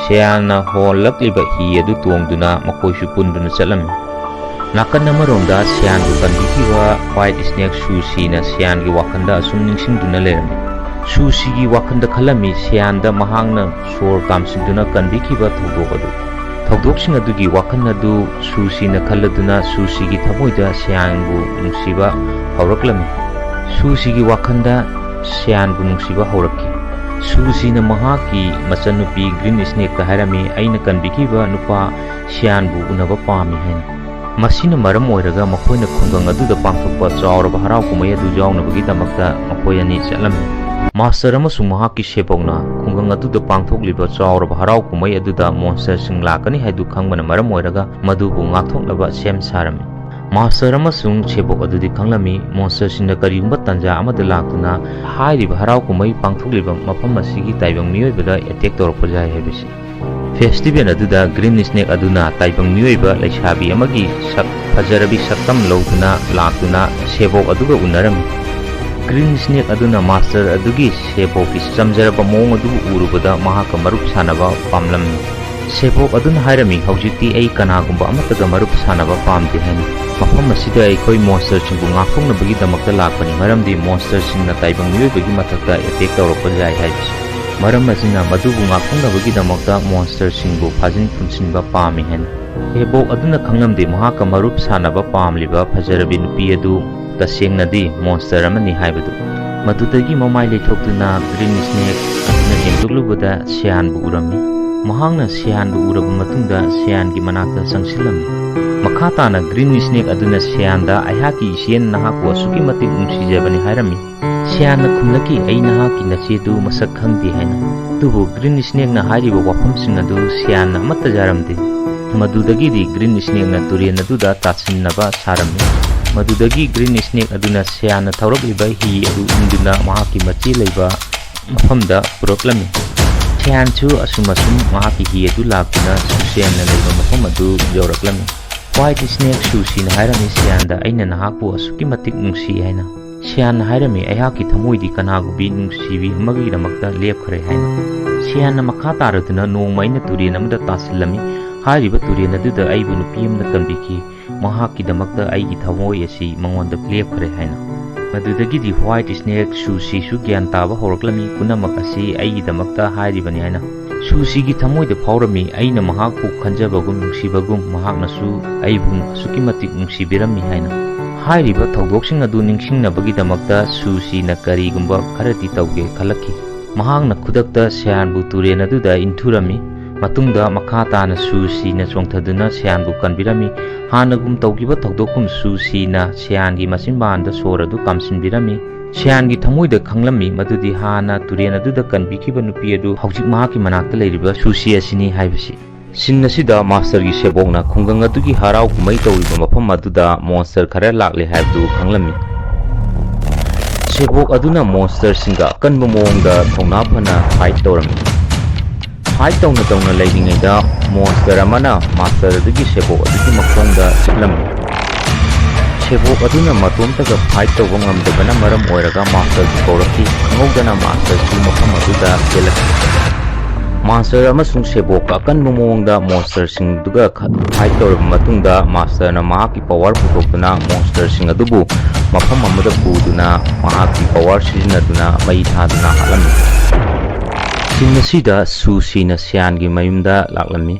ꯁ꯭ꯌꯥꯝꯅ ꯍꯣꯜꯂꯛꯂꯤꯕ ꯍꯤ ꯑꯗꯨ ꯇꯣꯡꯗꯨꯅ ꯃꯈꯣꯏꯁꯨ ꯄꯨꯟꯗꯨꯅ ꯆꯠꯂꯝꯃꯤ꯫ ꯅꯥꯀꯟ ꯑꯃꯔꯣꯝꯗ ꯁ꯭ꯌꯥꯝꯕꯨ ꯀꯟꯕꯤꯈꯤꯕ ꯋꯥꯏꯠ ꯁ꯭ꯅꯦꯛ ꯁꯨꯁꯤꯅ ꯁ꯭ꯌꯥꯝꯒꯤ ꯋꯥꯈꯜꯗ ꯑꯁꯨꯝ ꯅꯤꯡꯁꯤꯡꯗꯨꯅ ꯂꯩꯔꯝꯃꯤ꯫ ꯁꯨꯁꯤꯒꯤ ꯋꯥꯈꯜꯗ ꯈꯜꯂꯝꯃꯤ ꯁ꯭ꯌꯥꯝꯗ ꯃꯍꯥꯛꯅ ꯁꯣꯔ ꯀꯥꯝꯁꯤꯟꯗꯨꯅ ꯀꯟꯕꯤꯈꯤꯕ ꯊꯧꯗꯣꯛ ꯑꯗꯨ꯫ ꯊꯧꯗꯣꯛꯁꯤꯡ ꯑꯗꯨꯒꯤ ꯋꯥꯈꯜ ꯑꯗꯨ ꯁꯨꯁꯤꯅ ꯈꯜꯂꯗꯨꯅ ꯁꯨꯁꯤꯒꯤ ꯊꯃꯣꯏꯗ ꯁ꯭ꯌꯥꯝꯕꯨ ꯅꯨꯡꯁꯤꯕ ꯍꯧꯔꯛꯂꯝꯃꯤ꯫ ꯁꯨꯁꯤꯒꯤ ꯋꯥꯈꯜꯗ ꯁ꯭ꯌꯥꯝꯕꯨ ꯅꯨꯡꯁꯤꯕ ꯍꯧꯔꯛꯈꯤ꯫ ꯁꯨꯁꯤꯅ ꯃꯍꯥꯛꯀꯤ ꯃꯆꯟꯅꯨꯄꯤ ꯒ꯭ꯔꯤꯟ ꯁ꯭ꯅꯦꯛꯇ ꯍꯥꯏꯔꯝꯃꯤ, "ꯑꯩꯅ ꯀꯟꯕꯤꯈꯤꯕ ꯅꯨꯄꯥ ꯁ꯭ꯌꯥꯝꯕꯨ ꯎꯅꯕ ꯄꯥꯝꯃꯤ" ꯍꯥꯏꯅ꯫ ꯃꯁꯤꯅ ꯃꯔꯝ ꯑꯣꯏꯔꯒ ꯃꯈꯣꯏꯅ ꯈꯨꯡꯒꯪ ꯑꯗꯨꯗ ꯄꯥꯡꯊꯣꯛꯄ ꯆꯥꯎꯔꯕ ꯍꯔꯥꯎ ꯀꯨꯝꯍꯩ ꯑꯗꯨ ꯌꯥꯎꯅꯕꯒꯤꯗꯃꯛꯇ ꯃꯈꯣꯏ ꯑꯅꯤ ꯆꯠꯂꯝꯃꯤ꯫ ꯃꯥꯁꯇꯔ ꯑꯃꯁꯨꯡ ꯃꯍꯥꯛꯀꯤ ꯁꯦꯕꯣꯛꯅ ꯈꯨꯡꯒꯪ ꯑꯗꯨꯗ ꯄꯥꯡꯊꯣꯛꯂꯤꯕ ꯆꯥꯎꯔꯕ ꯍꯔꯥꯎ ꯀꯨꯝꯍꯩ ꯑꯗꯨꯗ ꯃꯣꯟꯁꯇꯔꯁꯤꯡ ꯂꯥꯛꯀꯅꯤ ꯍꯥꯏꯗꯨ ꯈꯪꯕꯅ ꯃꯔꯝ ꯑꯣꯏꯔꯒ ꯃꯗꯨꯕꯨ ꯉꯥꯛꯊꯣꯛꯅꯕ ꯁꯦꯝ ꯁꯥꯔꯝꯃꯤ꯫ ꯃꯥꯁꯇꯔ ꯑꯃꯁꯨꯡ ꯁꯦꯕꯣꯛ ꯑꯗꯨꯗꯤ ꯈꯪꯂꯝꯃꯤ, ꯃꯣꯟꯁꯇꯔꯁꯤꯡꯅ ꯀꯔꯤꯒꯨꯝꯕ ꯇꯥꯟꯖꯥ ꯑꯃꯗ ꯂꯥꯛꯇꯨꯅ ꯍꯥꯏꯔꯤꯕ ꯍꯔꯥꯎ ꯀꯨꯝꯍꯩ ꯄꯥꯡꯊꯣꯛꯂꯤꯕ ꯃꯐꯝ ꯑꯁꯤꯒꯤ ꯇꯥꯏꯕꯪ ꯃꯤꯑꯣꯏꯕꯗ ꯑꯦꯇꯦꯛ ꯇꯧꯔꯛꯄ ꯌꯥꯏ ꯍꯥꯏꯕꯁꯤ꯫ ꯐꯦꯁꯇꯤꯚꯦꯜ ꯑꯗꯨꯗ ꯒ꯭ꯔꯤꯟ ꯁ꯭ꯅꯦꯛ ꯑꯗꯨꯅ ꯇꯥꯏꯕꯪ ꯃꯤꯑꯣꯏꯕ ꯂꯩꯁꯥꯕꯤ ꯑꯃꯒꯤ ꯁꯛ ꯐꯖꯔꯕꯤ ꯁꯛꯇꯝ ꯂꯧꯗꯨꯅ ꯂꯥꯛꯇꯨꯅ ꯁꯦꯕꯣꯛ ꯑꯗꯨꯒ ꯎꯅꯔꯝꯃꯤ꯫ ꯒ꯭ꯔꯤꯟ ꯁ꯭ꯅꯦꯛ ꯑꯗꯨꯅ ꯃꯥꯁꯇꯔ ꯑꯗꯨꯒꯤ ꯁꯦꯕꯣꯛꯀꯤ ꯆꯝꯖꯔꯕ ꯃꯑꯣꯡ ꯑꯗꯨꯕꯨ ꯎꯔꯨꯕꯗ ꯃꯍꯥꯛꯀ ꯃꯔꯨꯞ ꯁꯥꯟꯅꯕ ꯄꯥꯝꯂꯝꯃꯤ꯫ ꯁꯦꯕꯣꯛ ꯑꯗꯨꯅ ꯍꯥꯏꯔꯝꯃꯤ, "ꯍꯧꯖꯤꯛꯇꯤ ꯑꯩ ꯀꯅꯥꯒꯨꯝꯕ ꯑꯃꯠꯇꯒ ꯃꯔꯨꯞ ꯁꯥꯟꯅꯕ ꯄꯥꯝꯗꯦ" ꯍꯥꯏꯅ꯫ "ꯃꯐꯝ ꯑꯁꯤꯗ ꯑꯩꯈꯣꯏ ꯃꯣꯟꯁꯇꯔꯁꯤꯡꯕꯨ ꯉꯥꯛꯊꯣꯛꯅꯕꯒꯤꯗꯃꯛꯇ ꯂꯥꯛꯄꯅꯤ, ꯃꯔꯝꯗꯤ ꯃꯣꯟꯁꯇꯔꯁꯤꯡꯅ ꯇꯥꯏꯕꯪ ꯃꯤꯑꯣꯏꯕꯒꯤ ꯃꯊꯛꯇ ꯑꯦꯇꯦꯛ ꯇꯧꯔꯛꯄ ꯌꯥꯏ ꯍꯥꯏꯕꯁꯤ꯫ ꯃꯔꯝ ꯑꯁꯤꯅ ꯃꯗꯨꯕꯨ ꯉꯥꯛꯊꯣꯛꯅꯕꯒꯤꯗꯃꯛꯇ ꯃꯣꯟꯁꯇꯔꯁꯤꯡꯕꯨ ꯐꯥꯖꯤꯟ ꯄꯨꯟꯁꯤꯟꯕ ꯄꯥꯝꯃꯤ" ꯍꯥꯏꯅ꯫ ꯁꯦꯕꯣꯛ ꯑꯗꯨꯅ ꯈꯪꯂꯝꯗꯦ ꯃꯍꯥꯛꯀ ꯃꯔꯨꯞ ꯁꯥꯟꯅꯕ ꯄꯥꯝꯂꯤꯕ ꯐꯖꯔꯕꯤ ꯅꯨꯄꯤ ꯑꯗꯨ ꯇꯁꯦꯡꯅꯗꯤ ꯃꯣꯟꯁꯇꯔ ꯑꯃꯅꯤ ꯍꯥꯏꯕꯗꯨ꯫ ꯃꯗꯨꯗꯒꯤ ꯃꯃꯥꯏ ꯂꯩꯊꯣꯛꯇꯨꯅ ꯒ꯭ꯔꯤꯟ ꯁ꯭ꯅꯦꯛ ꯑꯗꯨꯅ ꯌꯦꯡꯂꯨꯕꯗ ꯁꯤꯌꯥꯟꯕꯨ ꯎꯔꯝꯃꯤ꯫ ꯃꯍꯥꯛꯅ ꯁꯤꯌꯥꯟꯕꯨ ꯎꯔꯕ ꯃꯇꯨꯡꯗ ꯁꯤꯌꯥꯟꯒꯤ ꯃꯅꯥꯛꯇ ꯆꯪꯁꯤꯜꯂꯝꯃꯤ꯫ ꯃꯈꯥ ꯇꯥꯅ ꯒ꯭ꯔꯤꯟ ꯁ꯭ꯅꯦꯛ ꯑꯗꯨꯅ ꯁꯤꯌꯥꯟꯗ, "ꯑꯩꯍꯥꯛꯀꯤ ꯏꯆꯦꯅ ꯅꯍꯥꯛꯄꯨ ꯑꯁꯨꯛꯀꯤ ꯃꯇꯤꯛ ꯅꯨꯡꯁꯤꯖꯕꯅꯤ" ꯍꯥꯏꯔꯝꯃꯤ꯫ ꯁꯤꯌꯥꯟꯅ ꯈꯨꯝꯂꯛꯈꯤ, "ꯑꯩ ꯅꯍꯥꯛꯀꯤ ꯅꯆꯦꯗꯨ ꯃꯁꯛ ꯈꯪꯗꯦ" ꯍꯥꯏꯅ꯫ ꯑꯗꯨꯕꯨ ꯒ꯭ꯔꯤꯟ ꯁ꯭ꯅꯦꯛꯅ ꯍꯥꯏꯔꯤꯕ ꯋꯥꯐꯝꯁꯤꯡ ꯑꯗꯨ ꯁꯤꯌꯥꯟꯅ ꯑꯃꯠꯇ ꯌꯥꯔꯝꯗꯦ꯫ ꯃꯗꯨꯗꯒꯤꯗꯤ ꯒ꯭ꯔꯤꯟ ꯁ꯭ꯅꯦꯛꯅ ꯇꯨꯔꯦꯜ ꯑꯗꯨꯗ ꯇꯥꯁꯤꯟꯅꯕ ꯁꯥꯔꯝꯃꯤ꯫ ꯃꯗꯨꯗꯒꯤ ꯒ꯭ꯔꯤꯟ ꯁ꯭ꯅꯦꯛ ꯑꯗꯨꯅ ꯁꯤꯌꯥꯟꯅ ꯊꯧꯔꯛꯂꯤꯕ ꯍꯤ ꯑꯗꯨ ꯏꯟꯗꯨꯅ ꯃꯍꯥꯛꯀꯤ ꯃꯆꯦ ꯂꯩꯕ ꯃꯐꯝꯗ ꯄꯨꯔꯛꯂꯝꯃꯤ꯫ ꯁꯤꯌꯥꯟꯁꯨ ꯑꯁꯨꯝ ꯑꯁꯨꯝ ꯃꯍꯥꯛꯀꯤ ꯍꯤ ꯑꯗꯨ ꯂꯥꯛꯇꯨꯅ ꯁꯨꯁꯦꯟꯅ ꯂꯩꯕ ꯃꯐꯝ ꯑꯗꯨ ꯌꯧꯔꯛꯂꯝꯃꯤ꯫ ꯋꯥꯏꯠ ꯁ꯭ꯅꯦꯛ ꯁꯨꯁꯤꯅ ꯍꯥꯏꯔꯝꯃꯤ ꯁꯤꯌꯥꯟꯗ, "ꯑꯩꯅ ꯅꯍꯥꯛꯄꯨ ꯑꯁꯨꯛꯀꯤ ꯃꯇꯤꯛ ꯅꯨꯡꯁꯤ" ꯍꯥꯏꯅ꯫ ꯁꯤꯌꯥꯟꯅ ꯍꯥꯏꯔꯝꯃꯤ, "ꯑꯩꯍꯥꯛꯀꯤ ꯊꯃꯣꯏꯗꯤ ꯀꯅꯥꯒꯨꯝꯕꯤ ꯅꯨꯡꯁꯤꯕꯤ ꯑꯃꯒꯤꯗꯃꯛꯇ ꯂꯦꯞꯈ꯭ꯔꯦ" ꯍꯥꯏꯅ꯫ ꯁꯤꯌꯥꯟꯅ ꯃꯈꯥ ꯇꯥꯔꯗꯨꯅ, "ꯅꯣꯡꯃ ꯑꯩꯅ ꯇꯨꯔꯦꯜ ꯑꯃꯗ ꯇꯥꯁꯤꯜꯂꯝꯃꯤ꯫ ꯍꯥꯏꯔꯤꯕ ꯇꯨꯔꯦꯜ ꯑꯗꯨꯗ ꯑꯩꯕꯨ ꯅꯨꯄꯤ ꯑꯃꯅ ꯀꯟꯕꯤꯈꯤ꯫ ꯃꯍꯥꯛꯀꯤꯗꯃꯛꯇ ꯑꯩꯒꯤ ꯊꯃꯣꯏ ꯑꯁꯤ ꯃꯉꯣꯟꯗ ꯂꯦꯞꯈ꯭ꯔꯦ" ꯍꯥꯏꯅ꯫ ꯃꯗꯨꯗꯒꯤꯗꯤ ꯋꯥꯏꯠ ꯁ꯭ꯅꯦꯛ ꯁꯨꯁꯤꯁꯨ ꯒ꯭ꯌꯥꯟ ꯇꯥꯕ ꯍꯧꯔꯛꯂꯝꯃꯤ, "ꯄꯨꯝꯅꯃꯛ ꯑꯁꯤ ꯑꯩꯒꯤꯗꯃꯛꯇ ꯍꯥꯏꯔꯤꯕꯅꯤ" ꯍꯥꯏꯅ꯫ ꯁꯨꯁꯤꯒꯤ ꯊꯃꯣꯏꯗ ꯐꯥꯎꯔꯝꯃꯤ, "ꯑꯩꯅ ꯃꯍꯥꯛꯄꯨ ꯈꯟꯖꯕꯒꯨꯝ ꯅꯨꯡꯁꯤꯕꯒꯨꯝ ꯃꯍꯥꯛꯅꯁꯨ ꯑꯩꯕꯨ ꯑꯁꯨꯛꯀꯤ ꯃꯇꯤꯛ ꯅꯨꯡꯁꯤꯕꯤꯔꯝꯃꯤ" ꯍꯥꯏꯅ꯫ ꯍꯥꯏꯔꯤꯕ ꯊꯧꯗꯣꯛꯁꯤꯡ ꯑꯗꯨ ꯅꯤꯡꯁꯤꯡꯅꯕꯒꯤꯗꯃꯛꯇ ꯁꯨꯁꯤꯅ ꯀꯔꯤꯒꯨꯝꯕ ꯈꯔꯗꯤ ꯇꯧꯒꯦ ꯈꯜꯂꯛꯈꯤ꯫ ꯃꯍꯥꯛꯅ ꯈꯨꯗꯛꯇ ꯁꯤꯌꯥꯟꯕꯨ ꯇꯨꯔꯦꯜ ꯑꯗꯨꯗ ꯏꯟꯊꯨꯔꯝꯃꯤ꯫ ꯃꯇꯨꯡꯗ ꯃꯈꯥ ꯇꯥꯅ ꯁꯨꯁꯤꯅ ꯆꯣꯡꯊꯗꯨꯅ ꯁꯤꯌꯥꯟꯕꯨ ꯀꯟꯕꯤꯔꯝꯃꯤ꯫ ꯍꯥꯟꯅꯒꯨꯝ ꯇꯧꯈꯤꯕ ꯊꯧꯗꯣꯛꯀꯨꯝ ꯁꯨꯁꯤꯅ ꯁꯤꯌꯥꯟꯒꯤ ꯃꯆꯤꯟꯕꯥꯟꯗ ꯁꯣꯔ ꯑꯗꯨ ꯀꯥꯝꯁꯤꯟꯕꯤꯔꯝꯃꯤ꯫ ꯁꯤꯌꯥꯟꯒꯤ ꯊꯃꯣꯏꯗ ꯈꯪꯂꯝꯃꯤ ꯃꯗꯨꯗꯤ ꯍꯥꯟꯅ ꯇꯨꯔꯦꯜ ꯑꯗꯨꯗ ꯀꯟꯕꯤꯈꯤꯕ ꯅꯨꯄꯤ ꯑꯗꯨ ꯍꯧꯖꯤꯛ ꯃꯍꯥꯛꯀꯤ ꯃꯅꯥꯛꯇ ꯂꯩꯔꯤꯕ ꯁꯨꯁꯤ ꯑꯁꯤꯅꯤ ꯍꯥꯏꯕꯁꯤ꯫ ꯁꯤꯟ ꯑꯁꯤꯗ ꯃꯥꯁꯇꯔꯒꯤ ꯁꯦꯕꯣꯛꯅ ꯈꯨꯡꯒꯪ ꯑꯗꯨꯒꯤ ꯍꯔꯥꯎ ꯀꯨꯝꯍꯩ ꯇꯧꯔꯤꯕ ꯃꯐꯝ ꯑꯗꯨꯗ ꯃꯣꯟꯁꯇꯔ ꯈꯔ ꯂꯥꯛꯂꯦ ꯍꯥꯏꯕꯗꯨ ꯈꯪꯂꯝꯃꯤ꯫ ꯁꯦꯕꯣꯛ ꯑꯗꯨꯅ ꯃꯣꯟꯁꯇꯔꯁꯤꯡꯒ ꯑꯀꯟꯕ ꯃꯑꯣꯡꯗ ꯊꯧꯅꯥ ꯐꯅ ꯐꯥꯏꯠ ꯇꯧꯔꯝꯃꯤ꯫ ꯐꯥꯏꯠ ꯇꯧꯅ ꯇꯧꯅ ꯂꯩꯔꯤꯉꯩꯗ ꯃꯣꯟꯁꯇꯔ ꯑꯃꯅ ꯃꯥꯁꯇꯔ ꯑꯗꯨꯒꯤ ꯁꯦꯕꯣꯛ ꯑꯗꯨꯒꯤ ꯃꯈꯣꯡꯗ ꯆꯤꯛꯂꯝꯃꯤ꯫ ꯁꯦꯕꯣꯛ ꯑꯗꯨꯅ ꯃꯇꯣꯝꯇꯒ ꯐꯥꯏꯠ ꯇꯧꯕ ꯉꯝꯗꯕꯅ ꯃꯔꯝ ꯑꯣꯏꯔꯒ ꯃꯥꯁꯇꯔꯕꯨ ꯀꯧꯔꯛꯈꯤ꯫ ꯈꯪꯍꯧꯗꯅ ꯃꯥꯁꯇꯔꯁꯨ ꯃꯐꯝ ꯑꯗꯨꯗ ꯆꯦꯜꯂꯛꯈꯤ꯫ Master ꯑꯃꯁꯨꯡ ꯁꯦꯕꯣꯛꯀ ꯑꯀꯟꯕ ꯃꯑꯣꯡꯗ monsterꯁꯤꯡꯗꯨꯒ fight ꯇꯧꯔꯕ ꯃꯇꯨꯡꯗ, Masterꯅ ꯃꯍꯥꯛꯀꯤ power ꯄꯨꯊꯣꯛꯇꯨꯅ monsterꯁꯤꯡ ꯑꯗꯨꯕꯨ ꯃꯐꯝ ꯑꯃꯗ ꯄꯨꯗꯨꯅ ꯃꯍꯥꯛꯀꯤ power ꯁꯤꯖꯤꯟꯅꯗꯨꯅ ꯃꯩ ꯊꯥꯗꯨꯅ ꯍꯥꯠꯂꯝꯃꯤ꯫ Scene ꯑꯁꯤꯗ ꯁꯨꯁꯤꯅ ꯁ꯭ꯌꯥꯟꯒꯤ ꯃꯌꯨꯝꯗ ꯂꯥꯛꯂꯝꯃꯤ꯫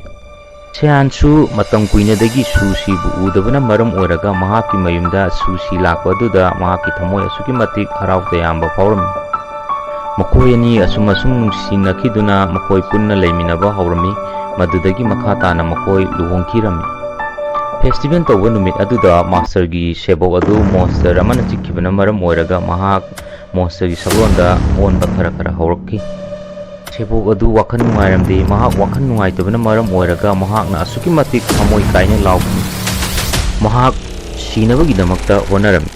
ꯁ꯭ꯌꯥꯟꯁꯨ ꯃꯇꯝ ꯀꯨꯏꯅꯗꯒꯤ ꯁꯨꯁꯤꯕꯨ ꯎꯗꯕꯅ ꯃꯔꯝ ꯑꯣꯏꯔꯒ ꯃꯍꯥꯛꯀꯤ ꯃꯌꯨꯝꯗ ꯁꯨꯁꯤ ꯂꯥꯛꯄ ꯑꯗꯨꯗ ꯃꯍꯥꯛꯀꯤ ꯊꯃꯣꯏ ꯑꯁꯨꯛꯀꯤ ꯃꯇꯤꯛ ꯍꯔꯥꯎ ꯇꯌꯥꯝꯕ ꯐꯥꯎꯔꯝꯃꯤ꯫ ꯃꯈꯣꯏ ꯑꯅꯤ ꯑꯁꯨꯝ ꯑꯁꯨꯝ ꯅꯨꯡꯁꯤꯅꯈꯤꯗꯨꯅ ꯃꯈꯣꯏ ꯄꯨꯟꯅ ꯂꯩꯃꯤꯟꯅꯕ ꯍꯧꯔꯝꯃꯤ꯫ ꯃꯗꯨꯗꯒꯤ ꯃꯈꯥ ꯇꯥꯅ ꯃꯈꯣꯏ ꯂꯨꯍꯣꯡꯈꯤꯔꯝꯃꯤ꯫ Festival ꯇꯧꯕ ꯅꯨꯃꯤꯠ ꯑꯗꯨꯗ Masterꯒꯤ ꯁꯦꯕꯣꯛ ꯑꯗꯨ monster ꯑꯃꯅ ꯆꯤꯛꯈꯤꯕꯅ ꯃꯔꯝ ꯑꯣꯏꯔꯒ ꯃꯍꯥꯛ monsterꯒꯤ ꯁꯛꯂꯣꯟꯗ ꯑꯣꯟꯕ ꯈꯔ ꯈꯔ ꯍꯧꯔꯛꯈꯤ꯫ ꯁꯦꯕꯣꯛ ꯑꯗꯨ ꯋꯥꯈꯜ ꯅꯨꯡꯉꯥꯏꯔꯝꯗꯦ꯫ ꯃꯍꯥꯛ ꯋꯥꯈꯜ ꯅꯨꯡꯉꯥꯏꯇꯕꯅ ꯃꯔꯝ ꯑꯣꯏꯔꯒ ꯃꯍꯥꯛꯅ ꯑꯁꯨꯛꯀꯤ ꯃꯇꯤꯛ ꯊꯃꯣꯏ ꯀꯥꯏꯅ ꯂꯥꯎꯈꯤ꯫ ꯃꯍꯥꯛ ꯁꯤꯅꯕꯒꯤꯗꯃꯛꯇ ꯍꯣꯠꯅꯔꯝꯃꯤ꯫